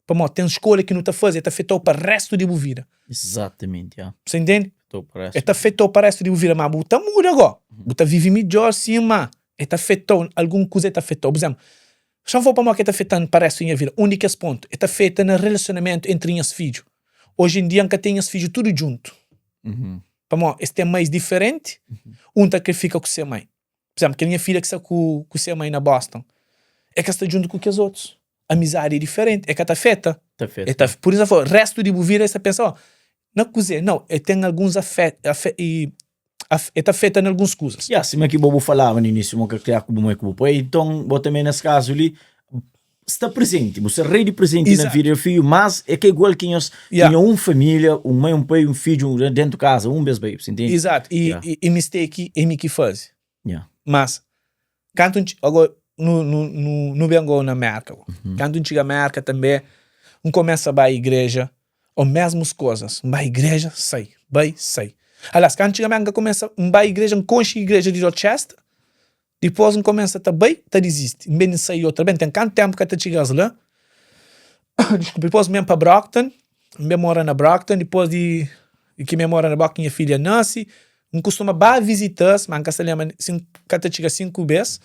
Pamodi ten skolha ki nu ta faze, el ta afeta-u pa réstu di bu vida. Exatamente, ya. Bu sta intende? Afeta-u pa réstu. El ta afeta-u pa réstu di bu vida, má bu ta muda gó. Bu ta vive midjór sin, má el ta afeta-u, algun kuza el ta afeta-u. Pur izénplu, xa N fla-u pamodi ki el ta afeta-m pa réstu di nha vida. Un di kes pontu, el ta afeta na relasionamentu entri nhas fidju. Oji en dia N ka ten nhas fidju tudu djuntu. Pamodi es ten mãis diferenti, un ta krê fika ku se mãe. Pur izénplu, kel nha filha ki sta ku ku se mai na Boston, el ka sta djuntu ku kes otus. Amizadi é diferenti, el ka ta afeta. Ta afeta. El ta, pur isu, el fla, réstu di bu vida el sta pensa, ó, na kuzê? Nau, el ten alguns afe, afe, i el ta afeta na alguns kuzas. Ya, sima ki bo bu falaba na inísiu, ma ka kria ku bu mai ku bu pai, nton bo tanbe nes kazu li, sta prezenti, bu ser rei di prezenti na vida di fidju, mas é ka igual ki nhos tinha un família, un mai, un pai, un fidju dentu kaza, un bes bai, bu ntende? Exato, i, i, i mistake é mi ki faze. Mas, kantu N, ago. nu, nu, nu, nu ben go na Merka. Kantu N txiga Merka tanbe, N kumesa bai igreja, o mesmus kozas, N bai igreja, sai, bai, sai. Aliás, kantu N txiga Merka, N ka kumesa, N bai igreja, N konxe igreja di Dorchester, dipos N kumesa ta bai, ta dizisti. N ben N sai otra ben, ten kantu tenpu ka ta txiga-s la, diskulpa, dipos N ben pa Brockton, N ben mora na Brockton, dipos di ki N ben mora na Brockton, nha filha nase, N kustuma ba vizita-s, ma N ka sta lenbra si N ka ta txiga 5 bês.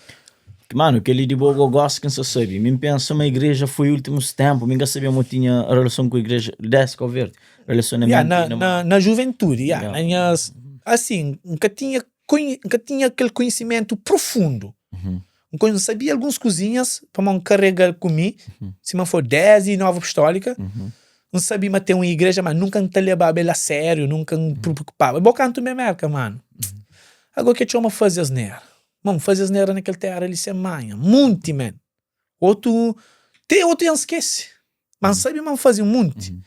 Manu, kel-li di bo go gosi ki N sta sabe. Mi N pensa ma igreja foi últimus ténpu. Mi N ka sabia ma bu tinha relason ku igreja des Kau Verdi. Relasionamentu Ya, na, na, na juventudi, ya. Na nhas, asin, N ka tinha konhe, N ka tinha kel konhisimentu profundu. N kon, N sabia alguns kuzinhas pamodi N karega-l ku mi, sima N fla-u, desdi Nova Apostólika. N sabi ma ten un igreja, ma nunka N ta lebaba el a sériu, nunka N preokupaba. Bo kantu mi Merka, manu. Ago ke txoma faze asnera. Mon, faze asnera na kel tera li sen manha. Munti, man. Otu, te otu dja N skese. Ma N sabi ma N faze munti.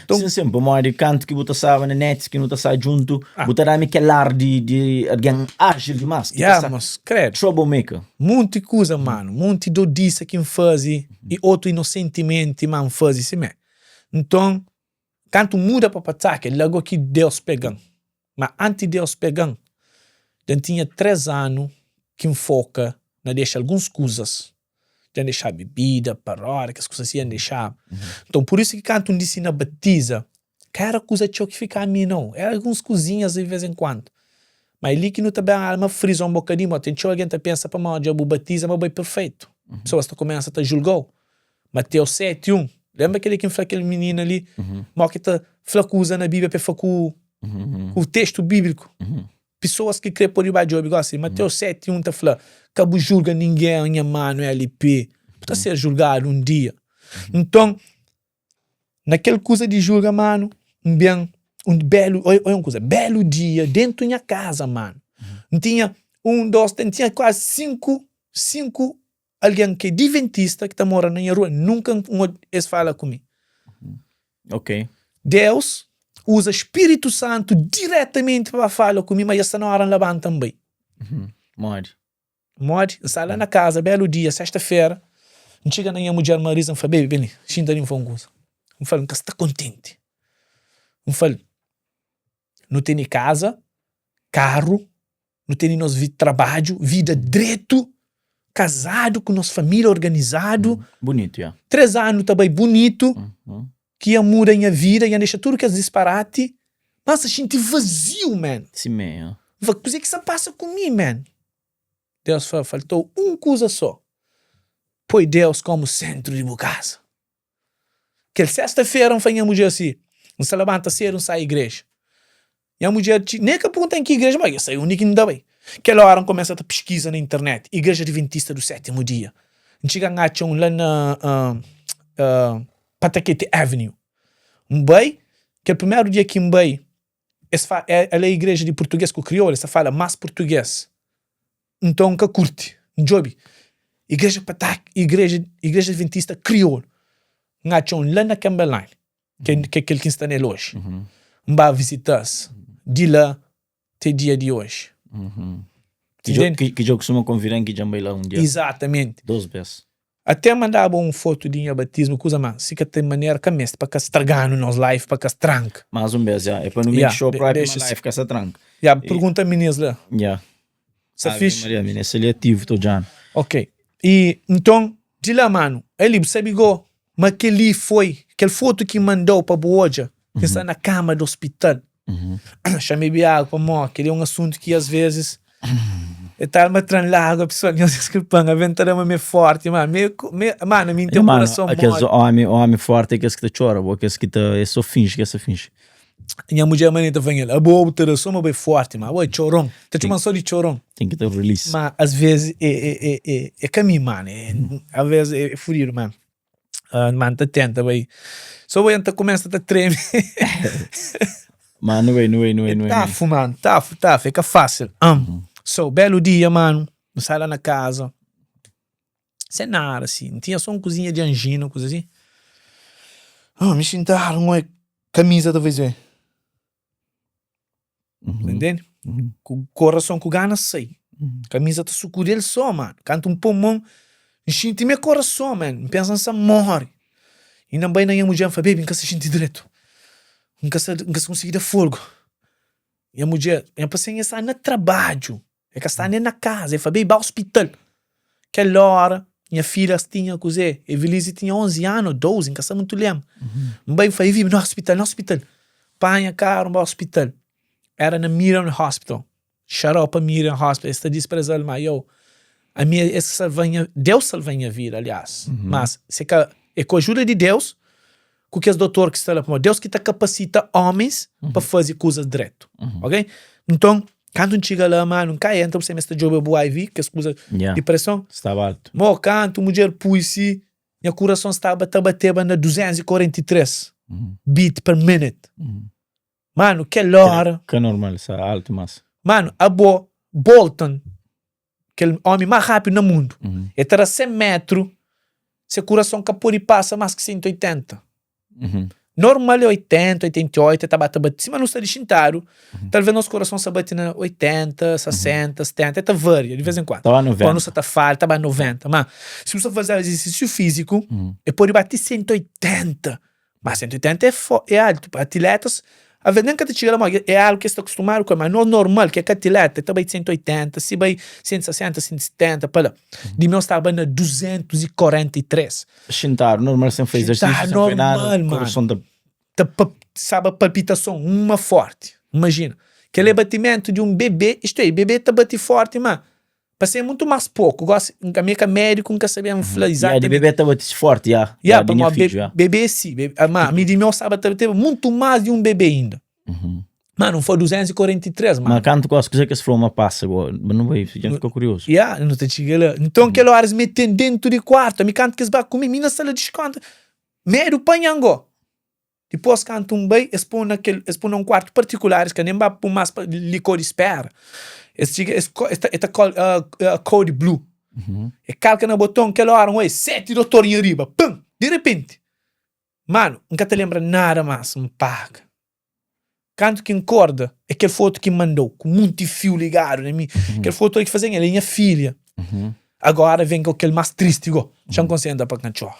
Nton, Sin, sin, pamodi kantu ki bu ta staba na net, ki nu ta sta djuntu, bu ta da-mi kel ar di, di algen ájil dimas, ki ta Ya, sta mos, kredu. troublemaker. Munti kuza, manu. Munti dodisa ki N faze i otu inosentimenti ma N faze simé. Nton, kantu N muda pa Pawtucket, la go ki Deus pega-m. Má anti Deus pega-m, dja N tinha 3 anu ki N foka na dexa alguns kuzas. Dja N dexaba bebida, paródia, kes kuza asi dja N dexaba. Nton, pur isu ki kantu N disidi na batiza, Ka éra kuza txeu ki fika mi nau, éra alguns kuzinhas di vês en kuandu. Má é li ki nu ta ben alma friza un bokadinhu, pamodi ten txeu algen ta pensa pamodi dja bu batiza ma bo é perfeitu. Pesoas ta kumesa ta julga-u. Mateus 7, 1, Lenbra kel-li ki N fla kel minina li, modi ki ta fla kuza na Bíblia pa el fla ku ku testu bíbliku? Pesoas ki krê pode ba djobe gósi. Mateus 7, 1 ta fla, Ka bu julga ningen, nha manu LP, bu ta ser julgadu un dia. Nton, Na kel kuza di julga manu, N ben un belu, oi un kuza, belu dia dentu nha kaza manu, N tinha un, dos, N tinha kuazi 5, 5 algen ki é diventista ki ta mora na nha rua, nunka N odja es fala ku mi. Ok. Deus uza Spiritu Santu diretamenti pa ba fala ku mi, ma dja sta na ora N labanta N bai. Modi? Modi? N sta la na kaza, belu dia, sesta-fera, N txiga na nha mudjer Marisa, N fla, Baby, ben li, xinta li N fla un kuza. N fla-l, N ka sta kontenti. N fla-l, Nu tene kaza, karu, nu tene nos trabadju, vida dretu, kazadu ku nos família organizadu. Bunitu, ya. 3 anu ta bai bunitu, ki ia muda nha vida, ia dexa tudu kes disparati, ma N sta xinti vaziu, man. Simé, ya. N fla, kuzê ki sta pasa ku mi, man? Deus fla, faltou un kuza sô, poi Deus kómu séntru di bu kaza. Kel sésta-fera, N fla nha mudjer si, N sta labanta sédu, N sai igreja. Nha mudjer txi, nen ka pergunta-m ki igreja, má el sai undi ki N ta bai. Kel óra, N kumesa ta piskiza na internet, Igreja Adventista do Sétimu Dia. N txiga N atxa un la na Pawtucket Avenue. N bai, kel primeru dia ki N bai, Es fala, el é igreja di purtugês ku kriolu, es ta fala más purtugês. Nton, N ka kurti. N djobe igreja pa ta, igreja, igreja adventista kriolu. N atxa un la na Campbell Line, ki é kel ki N sta nel oji. N ba vizita-s di la te dia di oji. Ki dja kustuma konvida-m ki dja N bai la un dia. Izatamenti. Dos bês. Até mandaba un foto di nha batismu kuza ma si ka ten manera ka meste pa ka straganu nos life pa ka stranka. Mas un bes ya, é pa nu make sure propi ma life ka sa tranka. Ya, pergunta minis la. Ya. Sa fixi? Ave Maria, minis ali ativu ta odjanu. Ok, i nton di la manu, eli bu sabi go ma keli foi kel foto ki mandau pa bu odja ki sta na kama di ospital. Xa mi bebi agu pamó kel-li é un asuntu ki asvezis e ta alma tra-m lágua pesoal nhos diskulpa-m avê N ta da ma mi é fórti má mi mi manu mi N ten kurason moli. Kes ómi ómi fórti é kes ki ta txora bo kes ki ta é sô finji ki es ta finji. Nha mudjer manera ta fla-m el abo bu ta da sô ma bo é fórti má abo é txoron ta txoma-m sô di txoron. Ten ki ta release. Má asvezis é é é é ka mi manu é asvezis é fudidu manu. Ah, man ta tenta bai. So bai ta começa ta treme. Mano, nu nu nu nu. Tafu, mano, tafu, tafu, é ka fácil. Um, uhum. So, belo dia, mano, não sai lá na casa. Sem nada, assim. Não tinha só uma cozinha de angina, coisa assim. Ah, me sentaram, uma camisa talvez, vem. Uhum. Entende? Uhum. Ku coração ku gana sai. Uhum. Camisa ta sucudi el só, mano. Kantu um pô mão. N xinti me korason, man. N pensa N sa móre. Inda N bai na nha mudjer N fla, baby, N ka sa xinti dretu. N ka sa, N ka sa konsigi da folgu. Nha mudjer, nha pasenha sta na trabadju, e ka sta nen na kaza. E fla, baby, ba ospital. Kel óra, nha filha tinha kuzê? Evelise tinha 11 anu ô 12, N ka sta mutu lenbra. N bai, N fla, Evi, na ospital, na ospital. Panha karu, N ba ospital. Éra na Miriam Hospital. Shout out pa Miriam Hospital, es ta dispreza-l ma yo, ami es salva-m nha, Deus salva-m nha vida aliás, mas se ka é ku ajuda di Deus ku kes dotor ki sta la, pamodi Deus ki ta kapasita homens pa faze kuzas dretu, ok? Nton, kantu N txiga la, manu, N ka entra, bu sabe ma es ta djobe bu IV, kes kuza di preson, Staba altu. Mo, kantu mudjer pui si, nha kurason staba ta bateba na 243 beat per minute. Manu, kel óra. Ka normal, sa altu mas. Manu, abo, Bolton, kel ómi más rápidu na mundu, el ta da 100 métru, se kurason ka pode pasa más ki 180. Normal é 80, 88, el ta ba ta bate. Sima nu sta li xintadu, talvês nos kurason sta bate na 80, 60, 70, el ta varia di vês en kuandu. Ta ba 90. Ô nu sta ta fala, ta ba 90. Má, si bu sta faze exersísiu fíziku, el pode bate 180. Má 180 é fo é altu pa atiletas avês nen ka ta txiga la má é algu ki es sta kustumadu ku el má nos normal ki é ka atileta ta bai di 180 si bai 160 170 pa la di meu staba na 243. Xintadu normal sen faze exersísiu Xintadu sen faze nada normal mano kurason ta. Ta pa staba palpitason uma forti imajina kel é batimentu di un bebê istu é bebê ta bati forti má Pa ser mutu más poku. Gosi, ami é ka médiku, N ka sabe N fla Ya, di izatamenti. bebé ta bati forti, ya. Ya, Ya, di nha pamodi fidju, ya. bebé é si. Ma ami di meu staba ta bateba mutu más di un bebé inda. Manu, N fla 243, Ma manu. kantu gosi, kuzê ki es fla ma pasa go? Ba nu bai, dja N fika kuriozu. Ya, nu ta txiga la. Nton, kel óra es mete-m dentu di kuartu. Ami kantu ki es ba ku mi, mi na sala di diskonta. Medu panha-m go. Dipôs, kantu N bai, es pô-m na kel, es pô-m na un kuartu partikular, es ka nen ba pô-m más pa likô di spera. Es txiga, es ko, es ta, es ta kol, code blue. E kalka na boton, kel óra N oi seti dotor nha riba, pum! Di repenti. Manu, N ka ta lenbra nada más, N paga. Kantu ki N korda, é kel fotu ki N manda-u, ku munti fiu ligadu na mi. Kel fotu la ki faze-m el é nha filha. Agora vem ku kel más tristi go. Xa-m konsentra pa ka txora.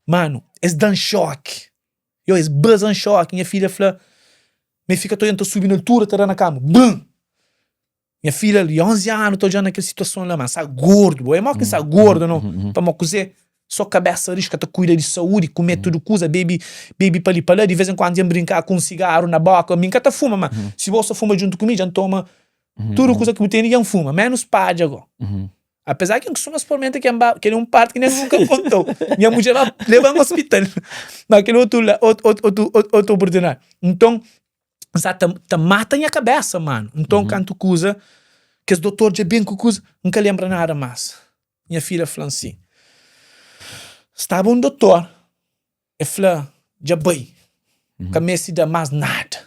Manu, es da-m xoki. Yo, es baza-m xoki. Nha filha fla ma e fika ta odja-m ta subi na altura ta da na kama. Bum! Nha filha li, 11 anu, ta odja-m na kel situason la, ma N sta gordu. Bo é mó ki N sta gordu, no? Pamó kuzê? Sô kabésa rixu, ka ta kuida di saúdi, kume tudu kuza, bebe, bebe pa li pa la. Di vês en kuandu dja N brinka ku un sigaru na bóka. Mi N ka ta fuma, ma si bo sta fuma djuntu ku mi, dja N toma tudu kuza ki bu tene, dja N fuma, ménus padja gó. Apesar ki N kustuma spurmenta kel ba, kel é un parti ki nen nunka N konta-u. Nha mudjer ba leba-m ospital. Ma kel otu la, otu, otu, otu oportunidadi. Nton, N sa ta, ta mata nha kabésa, manu. Nton, kantu kuza, kes dotor dja ben ku kuza, N ka lenbra nada más. Nha filha fla-m si, Staba un dotor, el fla, Dja bai, ka meste da más nada,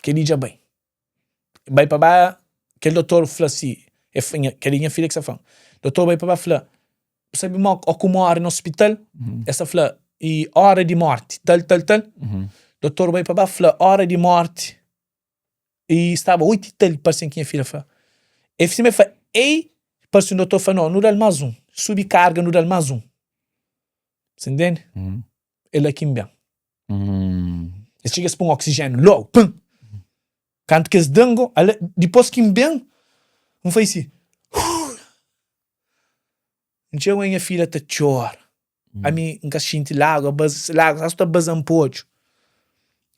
kel-li dja bai. Bai pa ba, kel dotor fla si, el fla, nha, kel-li nha filha ki sta fla-m, dotor bai pa ba fla, Bu sabe ma o ku móre na ospital, el sta fla, i óra di mórti, tal, tal, tal. Dotor bai pa ba fla, óra di mórti, i staba oitu i tal, parse-m ki nha filha fla. El sima el fla, ei, parse un dotor fla, no, nu da-l más un, subi karga, nu da-l más un. Sa ntende? É la ki N ben. Es txiga es pun oxijénu logu, pum! Kantu ki es da-m go, ala, dipôs ki N ben, N fai si, huuh! N txega nha filha ta txora. Ami N ka xinti lágua, baz, lágua sa ta baza-m pa odju.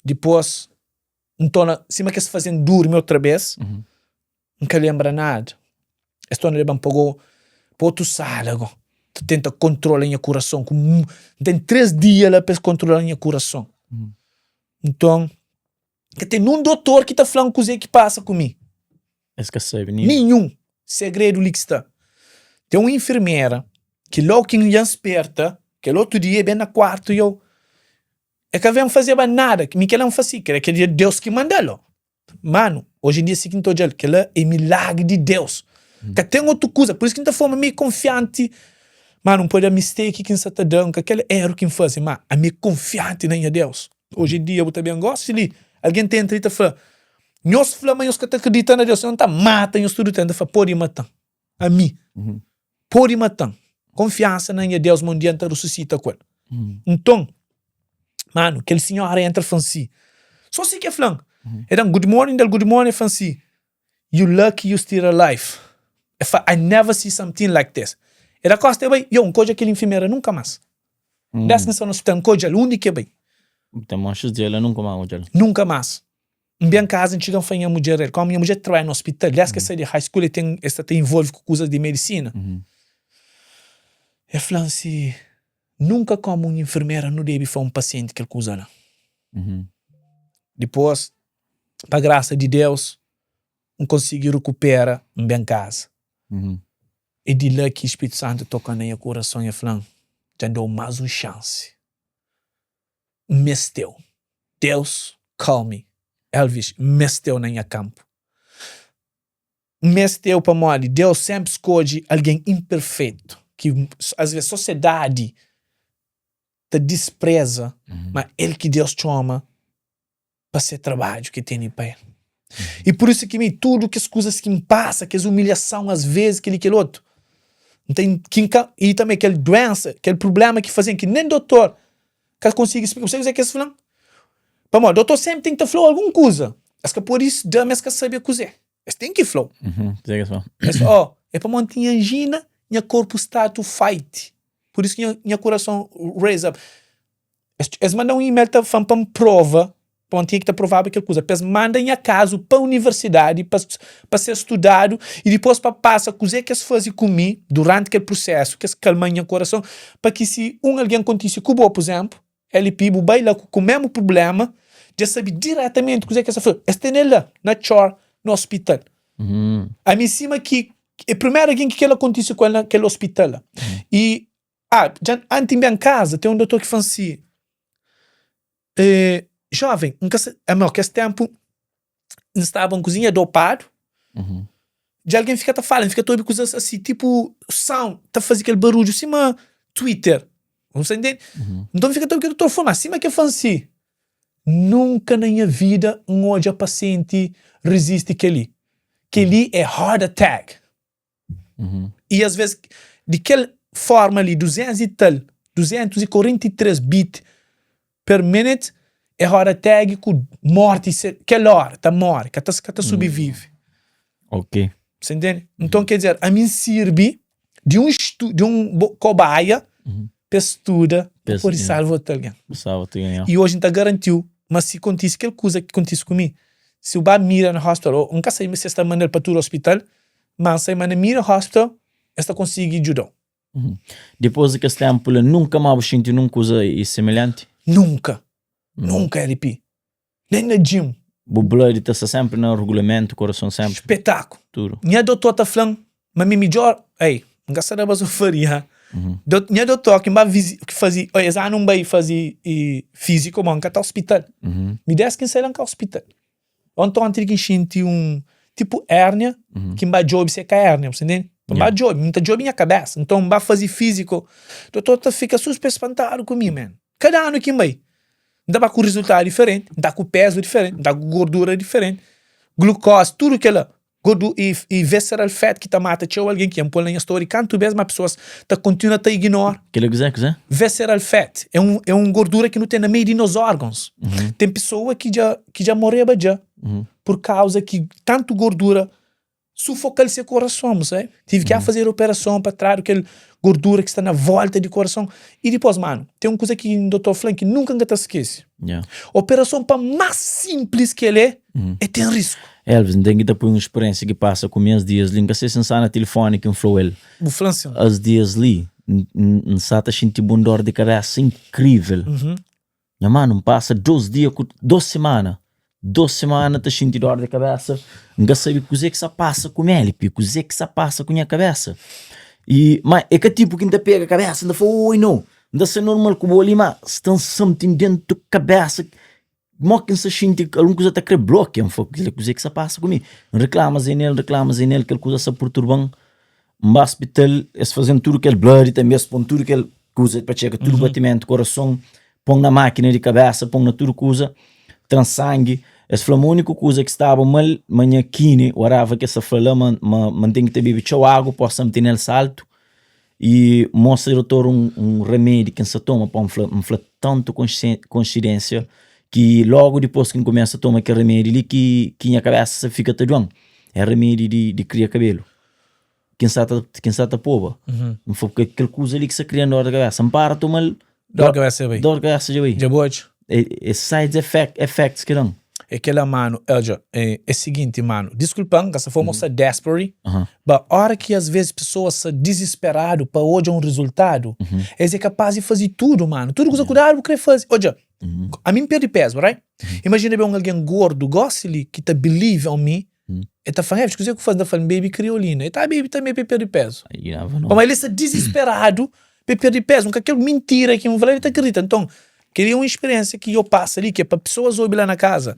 Dipôs, N torna, sima ki es faze-m durmi otra bês, N ka lenbra nada. Es torna leba-m pa go, pa otu sala go, ta tenta kontrola nha kurason ku N ten 3 dia la pa es kontrola nha kurason. Nton, ka ten nun dotor ki ta fla-m kuzê ki pasa ku mi. Es ka sabe ninhun. Ninhun. Segredu li ki sta. Ten un infirmera ki logu ki N dja N sperta, kel otu dia e ben na kuartu i eu, e ka ben fazeba nada, mi kel-la N fase, kel-la é Deus ki manda-l. Manu, oji en dia si ki N ta odja-l, kel-la é milagri di Deus. Ka ten otu kuza. Pur isu ki N ta forma mi é konfianti. Manu, N pode da mistake ki N sa ta da, N ka kel eru ki N faze, má ami é konfianti na nha Deus. Oji en dia bu ta ben gósi li, algen ta entra i ta fla, Nhos fla ma nhos ka ta kridita na Deus, sinon N ta mata nhos tudu. N ta fla, pode mata-m. Ami, pode mata-m. Konfiansa na nha Deus ma un dia N ta rususita ku el. Nton, manu, kel sinhora entra fla-m si, so si ki el fla-m. El da-m good morning, N da-l good morning, el fla-m si, You lucky you still alive. El fla, I never see something like this. El da kosta el bai, yo, N ka odja kel infirmera nunka mas. Des ki N sta na ospital, N ka odja-l, undi ki el bai? Ten manxus di el, el nunka mas odja-l. Nunka mas. N ben kaza, N txiga N fla nha mudjer el, kómu nha mudjer ta trabadja na ospital, des ki el sai di high school el ten, el sta ta involve ku kuzas di medisina. El fla-m si, nunka kómu un infirmera nu debe fla un pasienti kel kuza la. Dipôs, pa grasa di Deus, N konsigi rekupera, N ben kaza. É di la ki Spritu Santu toka na nha kurason, el fla-m, Dja N da-u más un xansi. N meste-u. Deus call me, Elvis, N meste-u na nha kanpu. N meste-u pamodi Deus sénpri skodje algen inperfetu, ki asves sosiedadi ta dispreza, má el ki Deus txoma pa se trabadju ki tene pa el. I pur isu ki mi, tudu kes kuzas ki N pasa, kes umilhason asves, kel-li kel otu, N ta ki N ka, i tanbe kel duensa, kel prubléma ki faze-m ki nen dotor ka konsigi splika. Bu sabe kuzê ki es fla-m? Pamodi dotor sénpri ten ki ta fla-u algun kuza. Es ka pode da ma es ka sabe kuzê. Es ten ki fla-u. Kuzê ki es fla? Es fla, oh, é pamodi N tinha anjina, nha korpu start to fight. Pur isu ki nha, nha kurason raise up. Es, es manda un email ta fla-m pa N prova, pa N tinha ki ta provaba kel kuza, pa es manda nha kazu pa universidadi pa, pa ser studadu i dipôs pa pasa kuzê ki es faze ku mi duranti kel prusésu, ki es kalma-m nha kurason, pa ki si un algen kontise ku bo, pur izénplu, LP, bu bai la ku, ku mésmu prubléma, dja sabe diretamenti kuzê ki es ta faze. Es tene-l la, na txor, na ospital. Ami sima ki é primeru algen ki kel-la kontise ku el na kel ospital la. I Ah, dja anti N ben kaza, ten un dotor ki fla-m si, eh, Jóven, N ka sa, amor, kes ténpu N staba N kuzinha dopadu, dja algen fika ta fala, N fika ta obi kuzas asi, tipu sound ta faze kel barudju sima Twitter, bu sta intende? Nton N fika ta obi kel dotor fla, ma sima ki el fla-m si, nunka na nha vida N odja pasienti rizisti kel-li, kel-li é heart attack. I as ves di kel forma li 200 i tal, 243 beat per minute é roda tag ku morti se kel ora ta more ka ta ka ta sobrevive. Ok. Você entende? Então quer dizer, a mim sirbi di um estu, di um cobaia pa studa pa pode salva otu algen. Salva otu algen, I oji N ta garantiu ma si kontise kel kuza ki kontise ku mi, si bu ba Miriam Hospital ô N ka sabe si es ta manda-l pa tudu ospital, ma N sabe ma na Miriam Hospital es ta konsigi djuda-u. Dipôs di kes ténpu la, nunka más bu xinti nun kuza semelhanti? Nunka. Nunka, LP. Nen na gym. Bu blood ta sta sempri na regulamentu, korason sempri. Spetaku. Tudu. Nha dotor ta fla-m ma mi midjor, ei, N ka sta da bazofaria. Dot, nha dotor ki N ba vizi, ki fazi, oi, es anu N bai fazi fisiku, ma N ka ta ospital. Mi des ki N sai la N ka ospital. Ontonti ki N xinti un tipu hérnia, ki N ba djobe si é ka hérnia, bu sta ntende? N ba djobe, N ta djobe nha kabesa. Nton N ba fazi fisiku, dotor ta fika super spantadu ku mi, man. Kada anu ki N bai, N ta ba ku rizultadu diferenti, N ta ku pezu diferenti, N ta ku gordura diferenti, glukozi, tudu kela, gordu i i visceral fat ki ta mata txeu algen ki N poi na nha story kantu bes ma pesoas ta kontinua ta ignora. Kela kuzé kuzé? Visceral fat é un é un gordura ki nu ten na meiu di nos órgons. Ten pesoa ki dja ki dja moreba dja pur kauza ki tantu gordura sufoka-l se korason, bu sabe? Tive ki a fazer operason pa tradu kel gordura ki sta na volta di korason. I dipôs, manu, ten un kuza ki dotor fla-m ki nunka N ka ta skese. Yeah. Operason pa más sinplis ki el é, el ten risku. Elvis, N ten ki ta poi un speriensia ki pasa ku mi es dias li. N ka se si N sta na tilifoni ki N fla-u el. Bu fla-m sin. Es dias li, N sa ta xinti un dor di kabesa inkrivel. Nha manu, N pasa dos dia ku, dos simana, dos simana ta xinti dor di kabesa, N ka sabe kuzê ki sa pasa ku mi, LP, kuzê ki sa pasa ku nha kabesa. I, ma é ka tipu ki N ta pega kabesa, N ta fla, oi no, N ta ser normal ku bo li, ma sta something dentu kabesa, mo ki N sa xinti algun kuza ta kre blokia, N fla, kuzê ki sa pasa ku mi? N reklama Zenel, N reklama Zenel, kel kuza sa purturba-m. N ba spital, es faze-m tudu kel blood, tanbe es pô-m tudu kel kuza pa txeka tudu batimentu korason, pô-m na mákina di kabésa, pô-m na tudu kuza, tra-m sangi. Es fla-m úniku kuza ki staba mal, ma nha kine, whatever ki es ta fla la, ma ma ma N ten ki ta bebe txeu agu, posa N tene-l saltu. I mostra dotor un, un ramedi ki N sa toma pa N fla, N fla tantu konsidensia ki logu dipôs ki N kumesa toma kel ramedi li ki, ki nha kabesa sa fika ta duan. É ramedi di, di kria kabelu ki N sa ta, ki N sa ta poba. N fla kel, kel kuza li ki sa krian dor di kabesa. N para tomal, Dor di kabesa dja bai. Dor di kabesa dja bai. Dja bu odja? É, é side effect, effects ki dan. É kela mano, odja, é, é seguinte mano, disculpa-m, ka sa fla ma sa desperate, ba ora ki as vezes pessoas sa desesperado pa odja um resultado, es é capaz di fazi tudo mano, tudo kuza ku dadu bu kre fazi, odja, ami n perdi peso, right? Imagina ben un algen gordo gosi li ki ta believe on mi, E ta fla-m, Elvis, kuzê ku faze? N ta fla-l, N bebe kriolina. E ta bebe tanbê pa e perde pézu. Pamodi el sta dizisperadu pa e perde pézu. Nka kel mintira ki N fla-l, el ta kridita. Nton, kel-li é un spiriénsia ki dja pasa li, ki é pa pesoas obi la na kaza.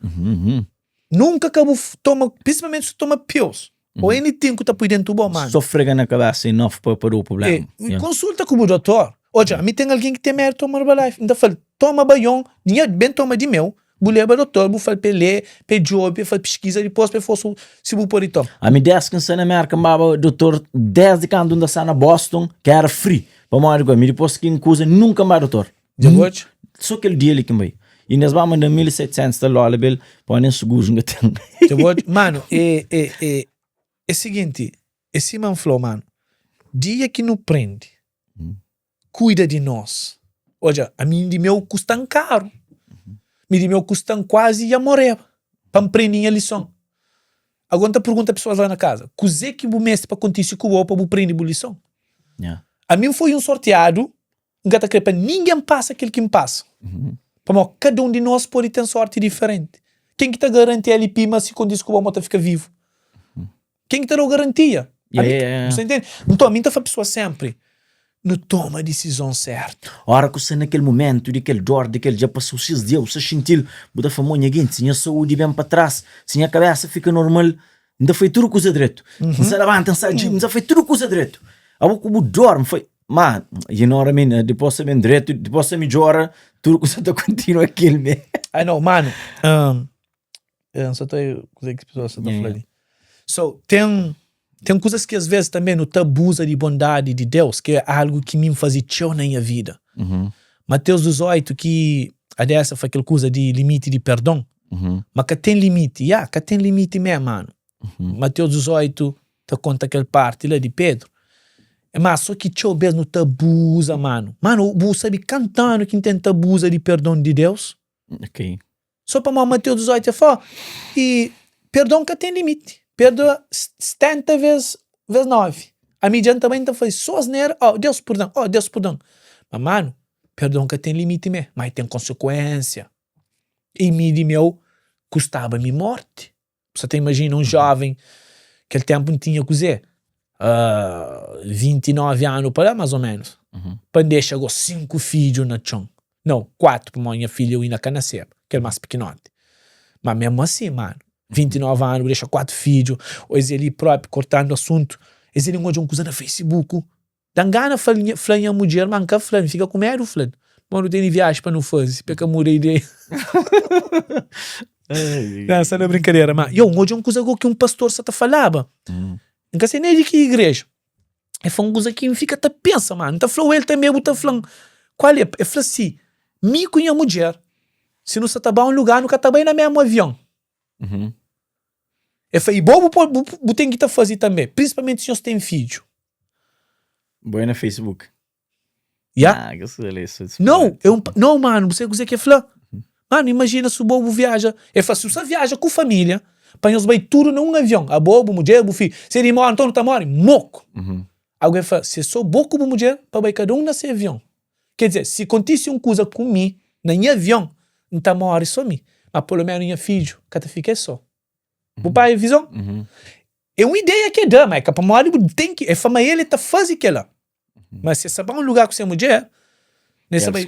Nunka ka bu toma, prinsipalmenti si bu toma pills ô anything ku ta pui déntu bo, manu. Sô frega na kabésa enough pa da-u prubléma. Konsulta ku bu dotor. Odja, ami ten algen ki ten medu toma Herbalife. N ta fla-l, toma baion, nha ben toma di meu, Bu leba dotor, bu fal pa e lê, pa e djobe, pa e faz piskiza, dipôs pa e fla si bu pode toma. Ami des ki N sta na Merka N baba dotor desdi kantu N ta sta na Boston ki era free pamodi ku ami dipôs ki N kuza nunka N ba dotor. Dja bu odja? So kel dia li ki N bai i nes ba manda-m 1700 tal dóla bel pamodi nen suguru N ka ten. Dja bu odja? Manu, e e e e siginti, e sima N fla-u manu, dia ki nu prende kuida di nos. Odja, ami di meu kusta-m karu. Mi di meu kusta-m kuazi dja moreba pa N prende nha lison. Agora N ta pergunta pesoas la na kaza, kuzê ki bu meste pa kontise ku bo pa bu prende bu lison? Ami N foi un sortiadu, N ka ta kre pa ningen pasa kel ki N pasa. Pamodi kada un di nos pode ten sorti diferenti. Ken ki ta garanti LP ma si kontise ku bo ma bu ta fika vivu? Ken ki ta da-u garantia? Yeah, yeah, yeah. Você entende? Nton, mi ta fla pessoa sempre, nu toma disizon sertu. Ora ku sta na kel momentu di kel dor, di kel dja pasau 6 dia, bu sta xintil, bu ta fla, mo nha genti, si nha saúdi ben pa tras, si nha kabesa fika normal, N ta fai tudu kuza dretu. N sa labanta, N sa djim, N sa fai tudu kuza dretu. Abo ku bu dor, N fai, ma, you know what I mean? Dipos ta ben dretu, dipos ta midjora, tudu kuza ta kontinua kel me. I know, manu, um, N sa ta kuzê ki pesoas sa ta fla li. So, ten ten kuzas ki asvês tanbê nu ta abuza di bondadi di Deus, ki é algu ki mi N faze txeu na nha vida. Mateus 18 ki Adésia fla kel kuza di limiti di perdon, ma ka ten limiti. Ya, ka ten limiti mê, manu. Mateus 18 ta konta kel parti la di Pedru. Má sô ki txeu bês nu ta abuza, manu. Manu, bu sabe kantu anu ki N tenta abuza di perdon di Deus? Ok. Sô pamodi Mateus 18 el fla, I perdon ka ten limiti. Perdoa 70 ves ves 9. Ami dja N ta bai N ta faze sô asnera, oh Deus purdan, oh Deus purdan. Ma manu, perdon ka ten limiti mê, ma el ten konsekuensia. I mi di meu kustaba mi morti. Bu sa ta imajina un jóven, kel ténpu N tinha kuzê? 29 anu pa la más ô ménus, pa N dexa gó 5 fidju na txon. Nau, 4, pamodi nha filha inda ka naseba, kel más pikinoti. Má mésmu asi, manu, 29 anu bu dexa 4 fidju, ô es li própi, kortandu asuntu, es li N odja un kuza na Facebook, Da-m gana fla nha mudjer, ma N ka fla-l, N fika ku medu fla-l. Bom, nu tene viaji pa nu faze, pa e ka muda ideia. Não, sta na brinkadera, ma yo, N odja un kuza go ki un pastor sa ta falaba. N ka sei nen di ki igreja. E fla un kuza ki N fika ta pensa, ma N ta fla-u el tanbe, bu ta fla-m kual é. E fla si, mi ku nha mudjer, si nu sa ta ba un lugar, nu ka ta bai na mesmu avion. El fla, i bo bu pode, bu, bu ten ki ta faze tanbe, prinsipalmenti si nhos ten fidju. Bo é na Facebook. Ya. Ah, kes kuza li, su- su- Não, é um, não, mano, bu sabe kuzê ki el fla? Mano, imajina si bo bu viaja. El fla, si bu sta viaja ku família, pa nhos bai tudu na un avion, abo, bu mudjer, bu fidju. Si el móre, nton nu ta móre moku. Algen fla, si é sô bo ku bu mudjer, pa bai kada un na se avion. Quer dizer, si kontise un kuza ku mi na nha avion, N ta móre sô mi, má pelo ménus nha fidju ka ta fika el sô. Bu panha vizon? É un ideia ki el da, má é ka pamodi bu ten ki. El fla ma el ta faze kel-la. Má si el sta ba un lugar ku se mudjer, el sta bai.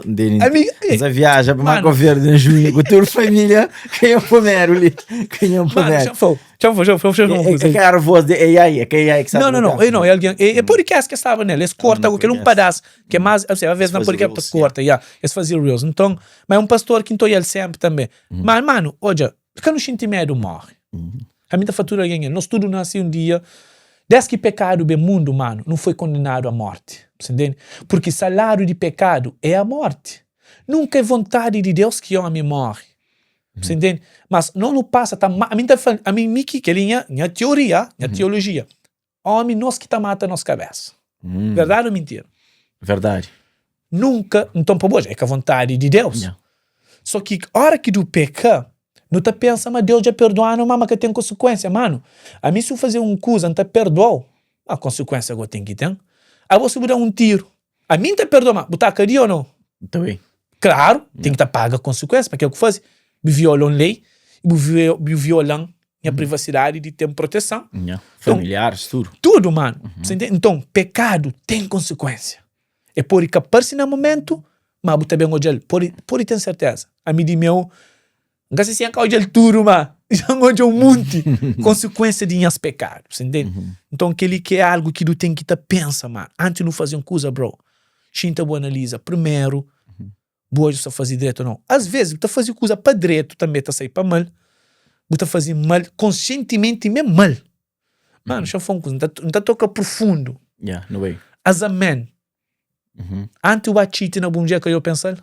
N ta viaja pa Marco Verde na junhu ku tudu família, ka nha primeru li, ka nha primeru. Txeu txeu txeu txeu uma coisa. É que era voz de AI, é que AI que sabe. Não, não, não, é, não, é alguém, é, é podcast que estava nele, eles cortam aquele um pedaço, que é mais, assim, às vezes na podcast corta, yeah, eles faziam reels. Então, mas é um pastor que então ele sempre também. Mas mano, olha, fica no sentir medo morre. A mim tá fatura alguém, nós tudo nasce um dia. Dés ki pekadu ben mundu, manu, nu foi kondenadu a mórti. Bu ntende? Purki saláriu di pekadu é a mórti. Nunka é vontadi di Deus ki ómi móre. Bu ntende? Mas nos nu pasa ta ma, ami N ta fla, ami mi ki, kel-li nha, nha tioria, nha teolojia. Ómi nos ki ta mata nos kabésa. Verdadi ô mintira? Verdadi. Nunka, nton pa bo é ka vontadi di Deus. Yeah. Só ki ora ki du peka, nu ta pensa ma Deus dja perdoa-nu, ma ma ka ten konsekuensia. Manu, ami si bu faze un kuza, N ta perdoa-u, ma konsekuensia go ten ki ten. Abo si bu da un tiru, ami N ta perdoa, ma bu ta kadia ô nau? Ta bai. Klaru, ten ki ta paga konsekuensia pa kel ku faze. Bu viola un lei, bu viola-m nha privasidadi di ten proteson. Yeah. Familiares, tudu. Tudu, manu. Você entende? Nton, pekadu ten konsekuensia. E pode ka parse na momentu, ma bu ta ben odja-l. Pode, pode ten serteza. Ami di meu, N ka se si N ka odja-l tudu, ma dja N odja un munti konsekuensia di nhas pekadu. Você entende? Nton, kel-li ki é algu ki du ten ki ta pensa, manu. Antis nu faze un kuza, bro, xinta bu analiza primeru, bu odja si ta faze dretu o nau. As vezis bu ta faze kuza pa dretu tanbe ta sai pa mal, bu ta faze mal konsientimenti me mal. Manu, xa fla un kuza, N ta toka profundu. Yeah, no way. As a man, antis bu ba txiti na bu mudjer ka yo pensa-l?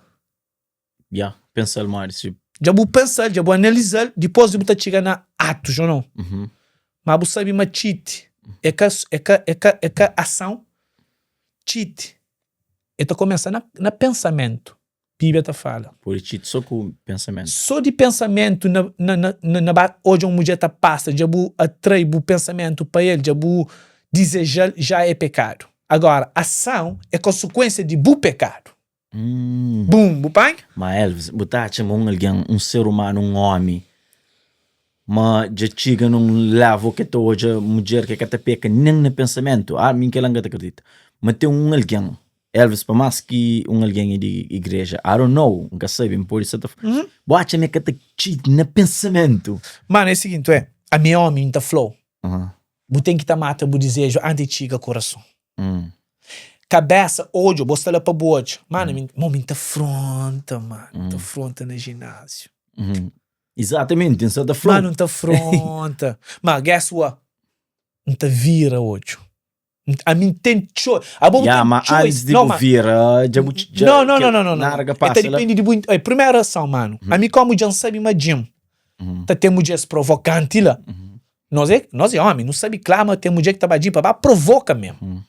Yeah, pensa-l modi si. Dja bu pensa-l, dja bu analiza-l, dipôs bu ta txiga na atus, ou nau? Ma bu sabe ma txiti é ka, é ka, é ka, é ka ason. Txiti e ta kumesa na, na pensamentu. Bíblia ta fala. Pode txiti sô ku pensamentu. Sô di pensamentu na, na, na, na, na ba odja un mudjer ta pasa, dja bu atrai bu pensamentu pa el, dja bu dizeja-l, já é pekadu. Agora, ason é konsekuensia di bu pekadu. Bum, bu panha? Ma Elvis, bu ta atxa ma un algen, un ser umanu, un omi, ma dja txiga nun level ke ta odja mudjer ke ka ta peka nen na pensamentu? Ah, mi kela N ka ta kridita. Ma ten un algen, Elvis, pa mas ki un algen é di igreja, I don't know, N ka sabe, N pode sa ta, bu atxa ma e ka ta txiga na pensamentu? Mano, é siginti, ué, ami é omi, N ta fla-u, bu ten ki ta mata bu dizeju antis di txiga kurason. Kabesa, odju, bo sta la pa bu odja. Mano, mi, mo, mi ta fronta, mano, ta fronta na jináziu. Exatamente, N sa ta fla-u. Mano, N ta fronta. Ma guess what? N ta vira odju. Ami N ten choice. Abo bu Ya, ten ma choice. antis di Não, bu ma vira, dja bu, dja, Não, não, kel não, não, não, não. nada ka E ta pasa la. dipende di bu, oi, primeru ason, mano. Ami komu dja N sabe ma gym ta ten mudjeres provokanti la. Nos é, nos é omi, nu sabe kla ma ten mudjer ki ta ba djin pa ba provoka mesmu.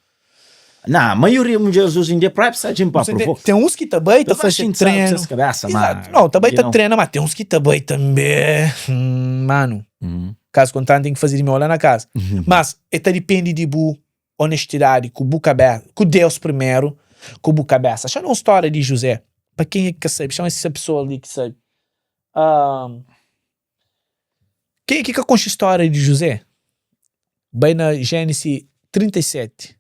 Na, maioria mudjeres oji em dia próprio sa djin pa provoka. Ten uns ki ta bai ta Ta faze xinti sabe trenu. ses kabesa, ma Exato. Não, ta bai ta you know. trena, ma ten uns ki ta bai tanbe. Manu, kazu kontráriu ten ki faze di meu la na kaza. Mas e ta dipende di bu honestidadi ku bu kabesa, ku Deus primeru, ku bu kabesa. Xa un stória di Juzé, pa kenha ki ka sabe, xa esa pesoa li ki sabe. Kenha ki ka konxe stória di Juzé, bai na Jénisi 37.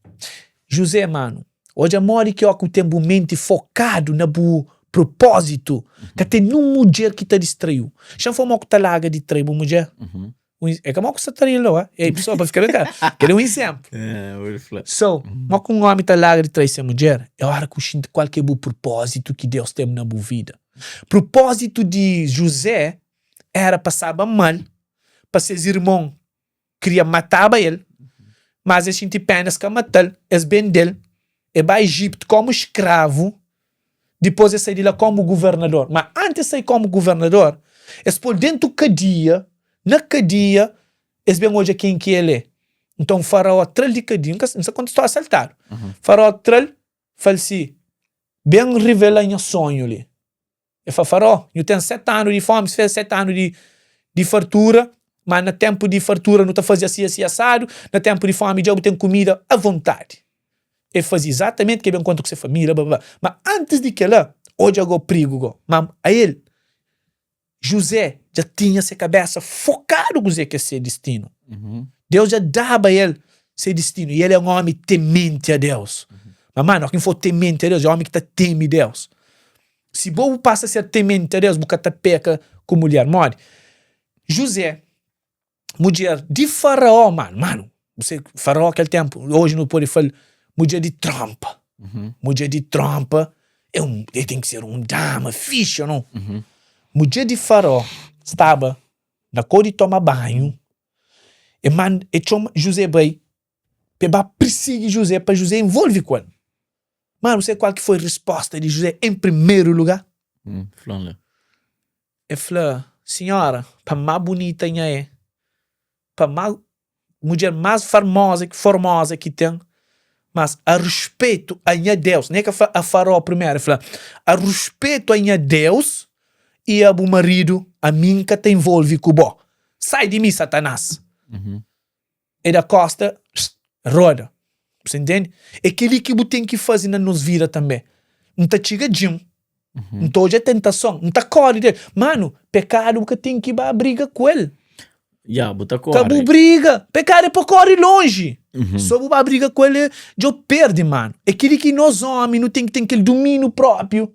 Juzé, manu, odja modi ki óki bu ten bu menti fokadu na bu propózitu, ka ten nun mudjer ki ta distrai-u. Xa N fla mó ku ta larga di trai bu mudjer? É ka mó ku sta trai-l nau, Ei, pesoa, pa fika ben klaru, kel-li é un izénplu. So, mó ku un ómi ta larga di trai se mudjer, é óra ki bu xinti kual ki é bu propózitu ki Deus ten na bu vida. Propózitu di Juzé éra pasaba mal pa ses irmon kria mataba el, mas es xinti péna, es ka mata-l, es bende-l, e ba Ejiptu kómu skravu, dipôs e sai di la kómu governador. Má antis e sai kómu governador, es pô-l déntu kadia, na kadia es ben odja ken ki el é. Nton Faraó tra-l di kadia, N ka N sta konta stória saltadu. Faraó tra-l, fla-l si, Ben rivela nha sonhu li. El fla Faraó, Nhu ten seti anu di fómi, seti anu di di fartura, má na ténpu di fartura nu ta faze asi, asi, asadu, na ténpu di fómi dja bu ten kumida avontádi. El faze izatamenti ki el ben konta ku se família, bla, bla, bla. Má antis di kel-la, odja gó prigu gó. Má ael, Juzé, dja tinha se kabésa fokadu kuzê ki é se distinu. Deus dja daba el se distinu i el é un ómi tementi a Deus. Má, mano, ki N fla tementi a Deus, é ómi ki ta teme Deus. Si bo bu pasa ser tementi a Deus, bu ka ta peka ku mulher. Modi? Juzé, mudjer di Faraó, mano, mano, bu Faraó kel ténpu, oji nu pode fla-l mudjer di trónpa. Mudjer di trónpa é un, el ten ki ser un dama fixi, ô nau? Mudjer di Faraó staba na kau di toma banhu, e manda, e txoma Juzé bai. Pa e ba pirsigi Juzé pa Juzé involve ku el. Má bu sabe kual ki foi respósta di Juzé en primeru lugar? Fla-m la. E fla, Sinhora, pa má bunita nha é, pa má mudjer más farmoza, formoza ki ten, mas a ruspetu a nha Deus, ne ka fla a Faraó primeru, e fla, a ruspetu a nha Deus i a bu maridu, ami N ka ta involve ku bo. Sai di mi, Satanás! E da kosta, roda. Bu intende? É kel-li ki bu ten ki faze na nos vida tanbê. N ta txiga djim, N ta odja tentason, N ta kóre di el. Manu, pekadu bu ka ten ki ba briga ku el. Ya, bu ta Ka kóre. bu briga. Pekadu é pa kóre lonji. So bu ba briga ku el, dja bu perde, manu. É kel-li ki nos ómi nu ten ki ten kel dumíniu própiu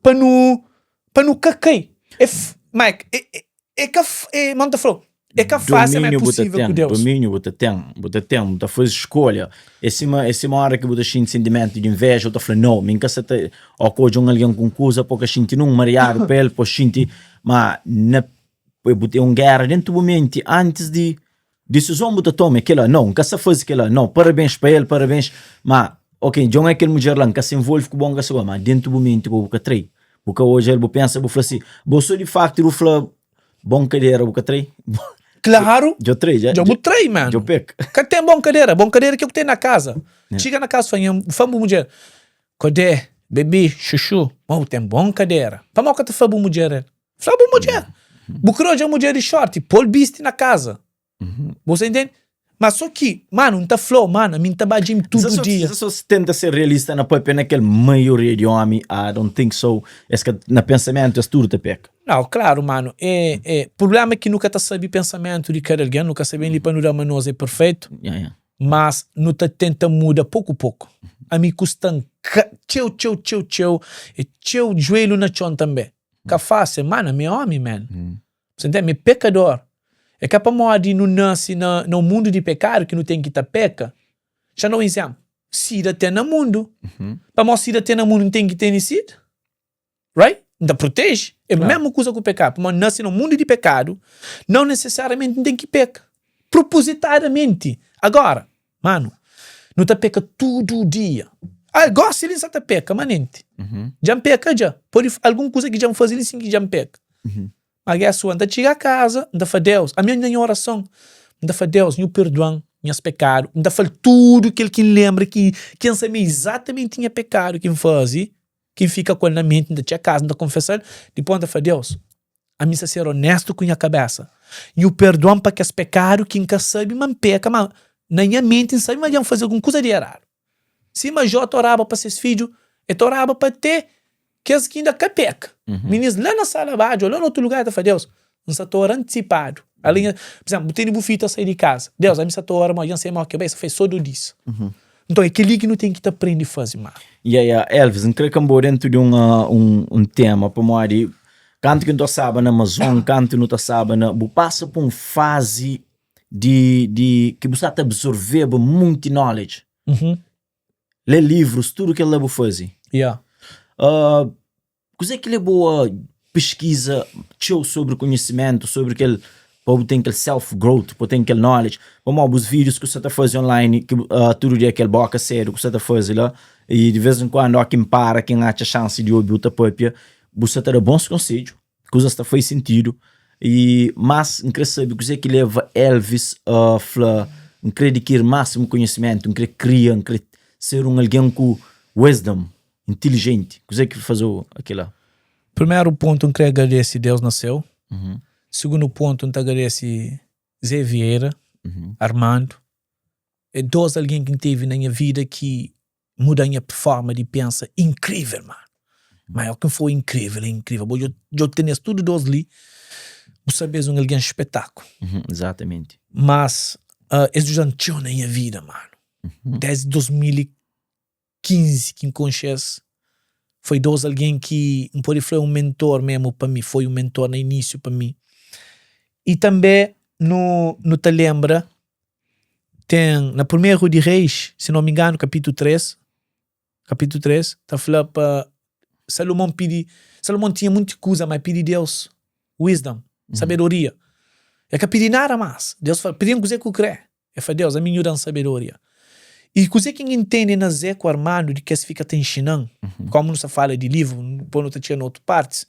pa nu pa nu ka kai. É, Mike, é, é, é ka, é, ma N ta fla-u, É ka fásil, ma é Domíniu bu ta pusível ku ten, Deus. domíniu bu ta ten, bu ta ten, bu ta faze skolha. É sima, é sima óra ki bu ta xinti sentimentu di inveja, bu ta fla, nau, mi N ka sa ta. Ó ku odja un algen ku un kuza, pa bu ka xinti nun mariadu pa el, pa bu xinti ma na bu ten un géra déntu bu menti antis di disizon bu ta toma é kel-la, nau, N ka sa faze kel-la, nau, parabens pa el, parabens, ma ok, dja un é kel mudjer la, N ka sa involve ku bo, N ka sa ku bo, ma déntu bu menti bo bu ka trai, bu ka odja el, bu pensa, bu fla si, bo so di faktu di bu fla. Bon kadera bu ka trai? Klaru! Djo trai dja. Djo bu trai, mano. Djo pek. Ka ten bon kadera. Bon kadera ke ku ten na kaza. Txiga na kaza, fla nha, fla bu mudjer, Kodé, bebi, xuxu, ma bu ten bon kadera. Pamodi bu ka ta fla bu mudjer el? Fla bu mudjer. Bu kre odja mudjer di shorti, pol bisti na kaza. Bu sa intende? Ma so ki, mano, N ta fla-u, mano, ami N ta ba gym tudu dia. Nsa so tenta ser realista na papia na kel maioria di omi, I don't think so, es ka, na pensamentu es tudu ta peka. Nau, klaru, mano, e, e, prublema é ki nu ka ta sabe pensamentu di kada algen, nu ka sabe li pa nu da ma nos é perfeitu, mas nu ta tenta muda poku poku. Ami kusta-m ka, txeu, txeu, txeu, txeu, e txeu juelhu na txon tanbe. Ka fásil, mano, ami é omi, man. Você ntende? Mi é pekador. É ka pamodi nu nase na na un mundu di pekadu ki nu ten ki ta peka. Xa da un izénplu, sida ten na mundu. Pamodi sida ten na mundu, N ten ki tene sida? Right? N ta proteje. É mésmu kuza ku pekadu. Pamodi N nase na un mundu di pekadu, nau nesesariamenti N ten ki peka propozitadamenti. Agora, manu, nu ta peka tudu dia. Ah, gósi li N sa ta peka manenti. Dja N peka dja. Pode algun kuza ki dja N faze li sin ki dja N peka. Ma guess what? N ta txiga kaza, N ta fla Deus, ami na nha orason, N ta fla Deus, nhu perduan nhas pekadu, N ta fla-l tudu kel ki N lenbra ki ki N sabe izatamenti nha pekadu ki N faze, ki N fika ku el na menti, N ta txiga kaza, N ta konfesa-l, dipôs N ta fla Deus, ami N sta ser onéstu ku nha kabésa, nhu perduan pa kes pekadu ki N ka sabe ma N peka, ma na nha menti N sabe ma dja N faze algun kuza di eradu. Sima Jó ta oraba pa ses fidju, el ta oraba pa te kes ki inda ka peka. Minis la na sala badju ô la na otu lugar, el ta fla, Deus, N sta ta ora antisipadu. Alén, pur izénplu, bu tene bu fidju ta sai di kaza. Deus, ami sta ta ora, ma dja N sai mau ki bai, sa fai sô dodisa. Nton, é kel-li ki nu ten ki ta prende faze má. Ya, ya, Elvis, N kre ka N bo dentu di un, un, un tema, pamodi kantu ki N ta staba na Amazon, kantu nu ta staba na, bu pasa pa un fazi di, di ki bu sta ta absorveba munti knowledge. Lê livrus, tudu kel la bu faze. Yeah. Uh, kuzê ki lebou a peskiza txeu sobri konhisimentu, sobri kel pa bu ten kel self growth, pa bu ten kel knowledge, pamodi bus vídius ki bu sta ta faze online, ki uh, tudu dia kel boka sedu ki bu sta ta faze la, e di vez en kuandu ó ki N para ki N atxa xansi di obi-u ta papia, bu sta ta da bons konsedju. Kuzas ta fai sentidu e mas N kre sabe kuzê ki leva Elvis a fla N kre dikiri másimu konhisimentu, N kre kria, N kre ser un algen ku wisdom, intilijenti. Kuzê ki faze-u kila? Primeru pontu N kre agradese Deus na séu. Sigundu pontu N ta agradese Zé Vieira, Armando. É dos algen ki N tevi na nha vida ki muda nha forma di pensa inkrivel mano ma é o ki foi inkrivel é inkrivel bo djo tene es tudu dos li bu sabe es un algen spetaku Exatamente. Mas uh, es djuda-m txeu na nha vida mano desdi 2015 ki N konxe es foi dos algen ki N pode fla é un mentor mesmu pa mi foi un mentor na inísiu pa mi i tanbe nu nu ta lenbra Ten na Primeru di Reis, si no mi inganu, kapitu 3, kapitu 3, ta fla pa Salomon pidi, Salomon tinha munti kuza, ma el pidi Deus wisdom, sabedoria. El ka pidi nada mas. Deus fla, pidi-m kuzê ki bu krê. E fla, Deus, ami nhu da-m sabedoria. I kuzê ki N intende na Zé ku Armando di kes fika ta inxina-m, kómu nu sta fala di livru, dipôs nu ta txiga na otu partis,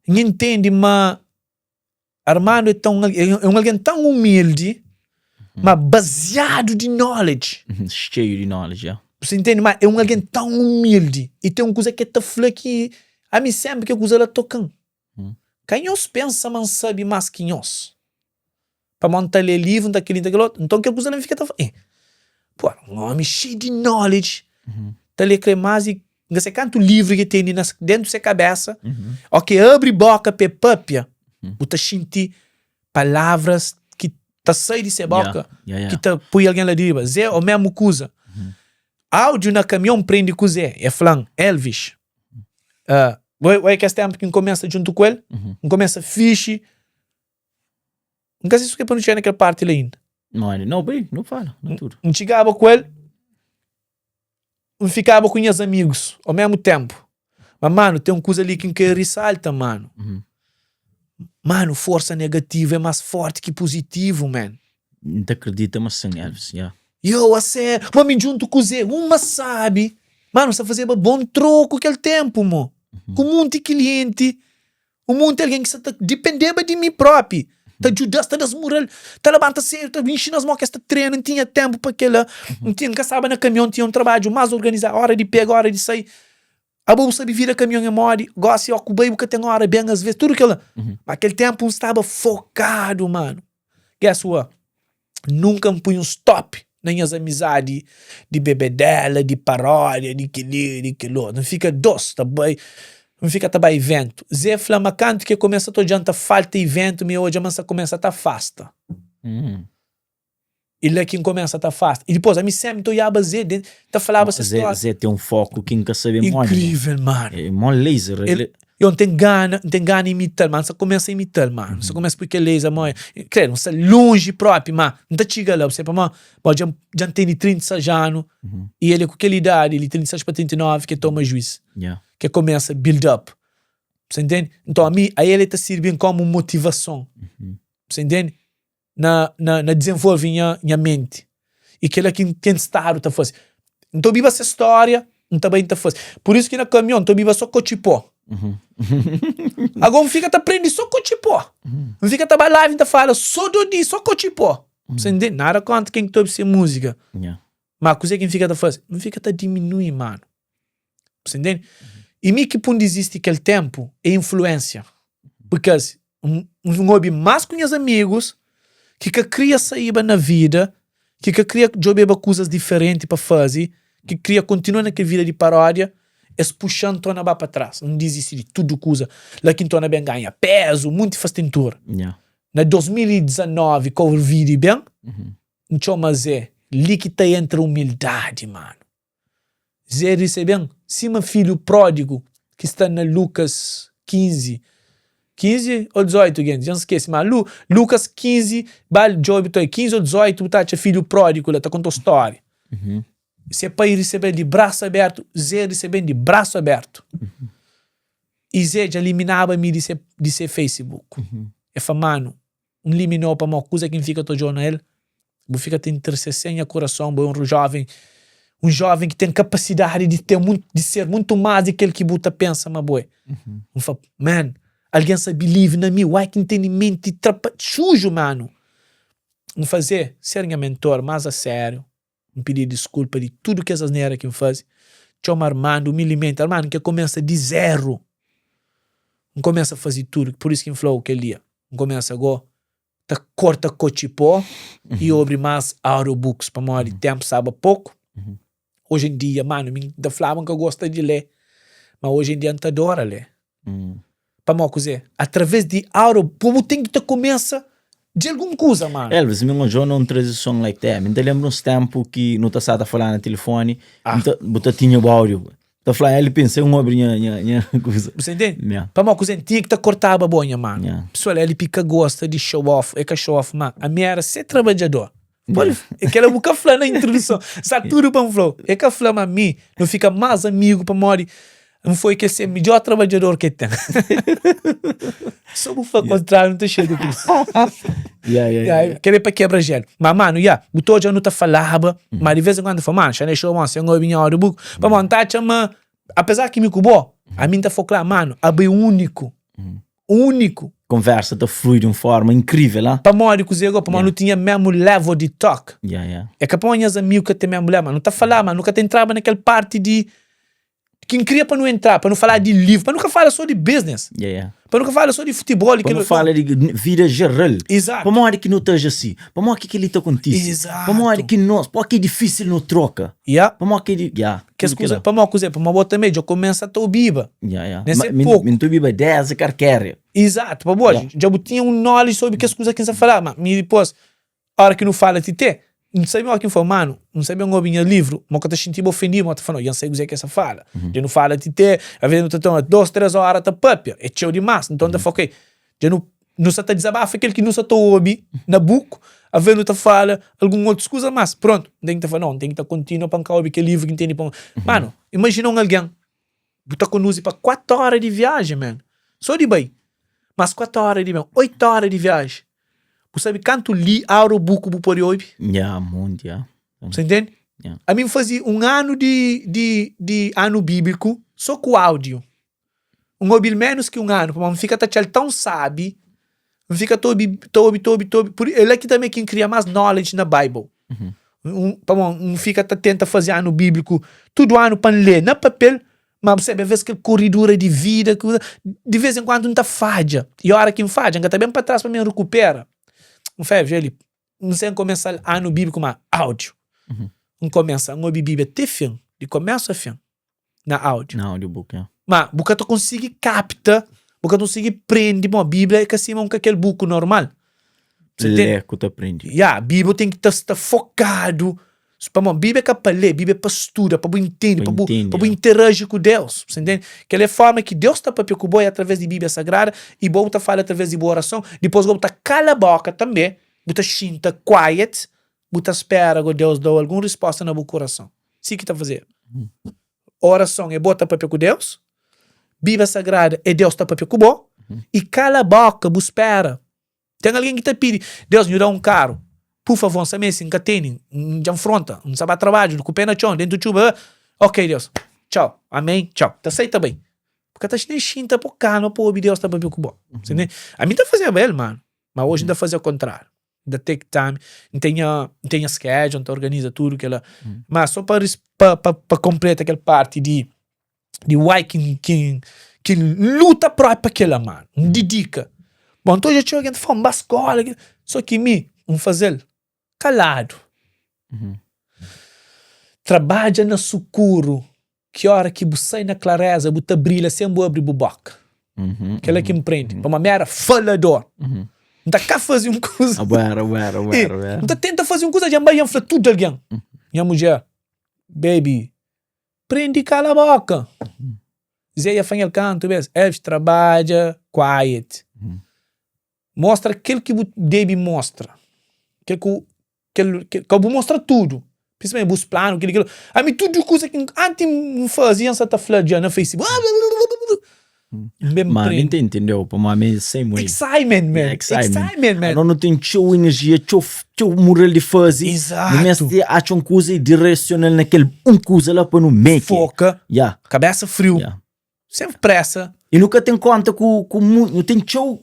N intende ma Armando é tão é un algen tão umildi, ma baziadu di knowledge. Xeiu di knowledge, ya. Bu intende? Ma é un algen tão umildi i ten un kuza ki el ta fla ki ami sénpri kel kuza la toka-m. Ka nhos pensa ma N sabe más ki nhos. Pamodi N ta lé livru, N ta kel-li, N ta kel otu. Nton kel kuza la N fika ta fla, eh, pô, un ómi xeiu di knowledge ta lé krê más di N ka sai kantu livru ki tene na dentu se kabesa. Ó ki abri boka pa e papia, bu ta xinti palavras ki ta sai di se boka ki ta pui algen la di riba. Zé, o mesmu kuza. Áudiu na kamion prende ku Zé. E fla-m, Elvis, oi kes tenpu ki N kumesa djuntu ku el, N kumesa fixi. N ka sai si pa nu txiga na kel parti la inda. Nau, bai, nu fala, na tudu. N txigaba ku el. N fikaba ku nhas amigus ao mesmu ténpu. Ma manu, ten un kuza li ki N kre risalta, manu. Manu, forsa negativu é más fórti ki puzitivu, man. N ta kridita ma sin, Elvis, ya. Yo, a sério. Ma mi djuntu ku Zé, uma sabi. Manu, sa fazeba bon troku kel ténpu, mo. Ku munti kilienti. Un monti algen ki sa ta dipendeba di mi propi, ta djuda-s, ta da-s mural, ta labanta sedu, ta inxina-s modi ki es ta trena. N tinha tenpu pa kel-la. N tinha, N ka staba na kamion, tinha un trabadju más organizadu, óra di pega, óra di sai. Abo bu sabe vida kamion é modi, gósi ó ku bai bu ka ten óra ben asves, tudu kel-la. Má kel tenpu N staba fokadu, manu. Guess what? Nunka N pui un stop na nhas amizadi di bebedela, di paródia, di kel-li, di kel-otu. N fika dos ta bai, N fika ta bai iventu. Zé fla ma kantu ki el kumesa ta odja-m ta falta iventu, mi odja ma N sta kumesa ta afasta. I la ki N kumesa ta afasta. I dipôs, ami sénpri N ta odjaba Zé ta falaba se stória. Zé ten un foku ki N ka sabe modi. Inkrível, manu. É mó laser. El, Yo, N ten gana, N ten gana imita-l, ma N sa kumesa imita-l, ma N sa kumesa pui kel laser mo, kredu, N sta lonji propi, ma N ta txiga la, bu sabe pamodi? Bo dja, dja N tene 36 anu i el é ku kel idadi li, 36 pa 39, ki el toma juiz, ki el kumesa build up, bu sa intende? Nton ami, a el el ta sirbi-m komu motivason, bu sa intende? Na na na dizenvolve nha nha menti i kila ki N ten stadu ta fase. N ta obiba se stória, N ta bai N ta fase. Pur isu ki na kamion N ta obiba so kotxipó. Ago N fika ta prende so kotxipó. N fika ta ba live N ta fala so dodi, so kotxipó. Sa ntende? Nada kontra ken ki ta obi se múzika. Ma kuzê ki N fika ta fase? N fika ta diminui, manu. Sa ntende? I mi ki pun dizisti kel ténpu é influénsia. Because N obi más ku nhas amigus ki ka kria saíba na vida, ki ka kria djobeba kuzas diferenti pa faze, ki kria kontinua na kel vida di paródia, es puxa-m torna ba pa tras. N dizisti di tudu kuza. La ki N torna ben ganha pézu, munti fastentura. Na 2019, Covid ben, N txoma Zé, li ki ta entra umildadi, manu. Zé resebe-m sima filhu pródigu ki sta na Lukas 15. 15 ô 18, gentis? Dja N skese. Má Lu, Lukas 15, ba djobe toi, 15 ô 18, bu ta atxa filhu pródigu la ta konta stória. Se pai resebe-l di brasu abértu, Zé resebe-m di brasu abértu. I Zé dja liminaba mi di se, di se Facebook. El fla, Manu, N liminou pamó kuza ki N fika ta odjou na el, bu fika ta intersesê nha kurason, bo é un joven, un joven ki ten kapasidadi di ten muntu, di ser muntu más di kel ki bu ta pensa ma bo é. N fla, man, algen sa believe na mi, why ki N tene menti trapa, suju, manu. N fazê ser nha mentor más a sériu, N pidi diskulpa di tudu kes asnera ki N faze. Txoma Armando umildimente, Armando, N ke kumesa di zeru. N kumesa faze tudu, pur isu ki N fla-u kel dia, N kumesa go ta korta kotxi-pó i obi más audiobooks, pamodi tenpu staba poku. Oji en dia, manu, mi N ta flaba N ka gosta di lé, ma oji en dia N ta adora lé. Pamodi kuzê? Através di audio, bu ten ki ta kumesa di algun kuza, mano. Elvis, mi ngon na un transition like that. Mi ta lembra uns tempu ki nu ta sa ta fala na telefoni, ah. ta, bu ta tinha bu audio. Ta fla, el pensa, un obri nha, nha, nha kuza. Você entende? Yeah. Pamodi kuzê? Tinha ki ta kortaba bo, nha mano. Yeah. Pessoal, LP ka gosta di show off, é ka show off, ma ami era se trabadjador. Pode, é kel bu ka fla na introdução. Sa tudo pa N fla. É ka fla ma mi, nu fika más amigo pamodi. N foi kel ser midjor trabadjador ke ten. So bu fla kontrariu, N ta xega ku Yeah, yeah, yeah, yeah. Kel é pa kebra jelu. Ma manu, ya, bu ta odja nu ta falaba, ma di vez en kuandu ta fla, manu, xa na show, mano, sen obi nha audiobook. Pamodi N ta atxa ma, apezar ki mi ku bo, ami N ta fla kla, manu, abo é úniku. Úniku. Konversa ta flui di un forma inkrivel, ah. Pamodi kuzê go? Pamodi nu tinha mesmu level di talk. Yeah, yeah. É ka pamodi nhas amigu ka ten mesmu level, ma nu ta falaba, ma nu ka ta entraba na kel parti di ki N kria pa nu entra, pa nu fala di livru, pa nu ka fala só di business. Yeah, yeah. Pa nu ka fala só di futebol Pa nu fala di vida jeral. Exato. Pamodi ki nu ta aji asi? Pamodi ki kel-li ta kontise? Exato. Pamodi ki nos, pamodi ki é difísil nu troka? Yeah. Pamodi ki é di, yeah. Kes Tudu kuza, kila. pamodi kuzê? Pamodi bo tanbê dja kumesa ta obiba. Yeah, yeah. Nen Ma se mi, poku. mi N ta obiba désdi karkéria. Exato, pa bo Yeah. dja bu tinha un knowledge sobri kes kuza ki N sa falaba, ma mi dipôs Ora ki nu fala ti te, N sabe ora ki N fla, manu, N sabe N obi nha livru, ma N ka ta xintiba ofendidu, ma ta fla, no, dja N sabe kuzê ki es ta fala. Dja nu fala ti te, aves nu ta toma dos, tres ora ta papia, é txeu dimás. Nton N ta fla, ok, dja nu, nu sa ta dizabafa kel ki nu sa ta obi na buku, aves nu ta fala algun otus kuza, mas prontu, N ten ki ta fla, no, N ten ki ta kontinua pa N ka obi kel livru ki N tene pa N. Manu, imajina un algen, bu ta konduzi pa 4 ora di viajen, man, so di bai, mas 4 ora di ben, 8 ora di viajen. Bu sabe kantu li audiobook bu pode obi? Ya, monti, ya. Você entende? Ya. Ami N faze un anu di, di, di anu bíbliku sô ku áudiu. N obi-l ménus ki un anu, pamodi N fika ta atxa-l tãu sábi, N fika ta obi, ta obi, ta obi, ta obi. Pur, é la ki tanbê ki N kria más knowledge na Bible. Un, pamodi N fika ta tenta faze anu bíbliku tudu anu pa N lé na papel, Ma bu sabe, avês kel koridura di vida, ku di vês en kuandu N ta fadja. I óra ki N fadja, N ka ta ben pa tras pa mi N rekupera. N fla, Jeli, N sen kumesa anu bíbliku ma áudiu. N kumesa, N obi Bíblia te fin, di komésu a fin, na áudiu. Na audiobook, ya. Ma bu ka ta konsigi kapta, bu ka ta konsigi prende, bon, Bíblia é ka sima un ka kel buku normal. Lé ku ta prende. Ya, Bíblia ten ki ta sta fokadu. Pamodi Bíblia é ka pa lé, Bíblia é pa studa, pa bu intende, pa bu, pa bu interaji ku Deus. Bu intende? Kel é forma ki Deus ta papia ku bo é através di Bíblia Sagrada i bo bu ta fala através di bu orason. Dipôs bo bu ta kala boka tanbê, bu ta xinta quiet, bu ta spera go Deus da-u algun risposta na bu kurason. Si ki ta fazedu. Orason é bo ta papia ku Deus, Bíblia Sagrada é Deus ta papia ku bo, i kala boka bu spera. Ten algen ki ta pidi, Deus, nhu da un karu. Pur favor, N sta meste, N ka tene, N dja N fronta, N sta ba trabadju ku pé na txon, dentu txuba, Ok, Deus, txau, amén, txau. Ta sai ta bai. Bu ka ta nen xinta po kalma pa obi Deus ta papia ku bo. Ami N ta fazeba el, manu, ma oji N ta faze okontráriu. N ta take time, N ten nha, N ten nha schedule, N ta organiza tudu kela. Ma so pa pa pa konpleta kel parti di di why ki ki ki luta propi pa kela mano n didika bon nton dja txeu algen ta fla n ba skola so ki mi n fazel kaladu trabadja na sukuru ki ora ki bu sai na klareza bu ta brilha sen bu abri bu boka kela ki n prende pamodi mi era falador n ta ka faze un kuza n ta tenta faze un kuza dja n bai dja n fla tudu algen nha mudjer baby Prende kala boka. Zé dja fla-m el kantu bes, Elvis trabadja quiet. Mostra kel ki bu debe mostra. Kel ku kel ka bu mostra tudu. Prinsipalmenti bus planu, kel kel. Ami tudu kuza ki anti N faze dja N sa ta fla dja na Facebook. N ben Ma mi prende. ta entendeu, pamodi ami é same way. Excitement, man. Yeah, excitement. Excitement, man. Anô nu ten txeu enerjia, txeu, txeu mural di faze. Nu Exato. meste atxa un kuza i direcional na kel un kuza la pa nu make it. Foka, Yeah, kabesa friu, yeah. sen presa. I nu ka ten konta ku, ku mu, nu ten txeu.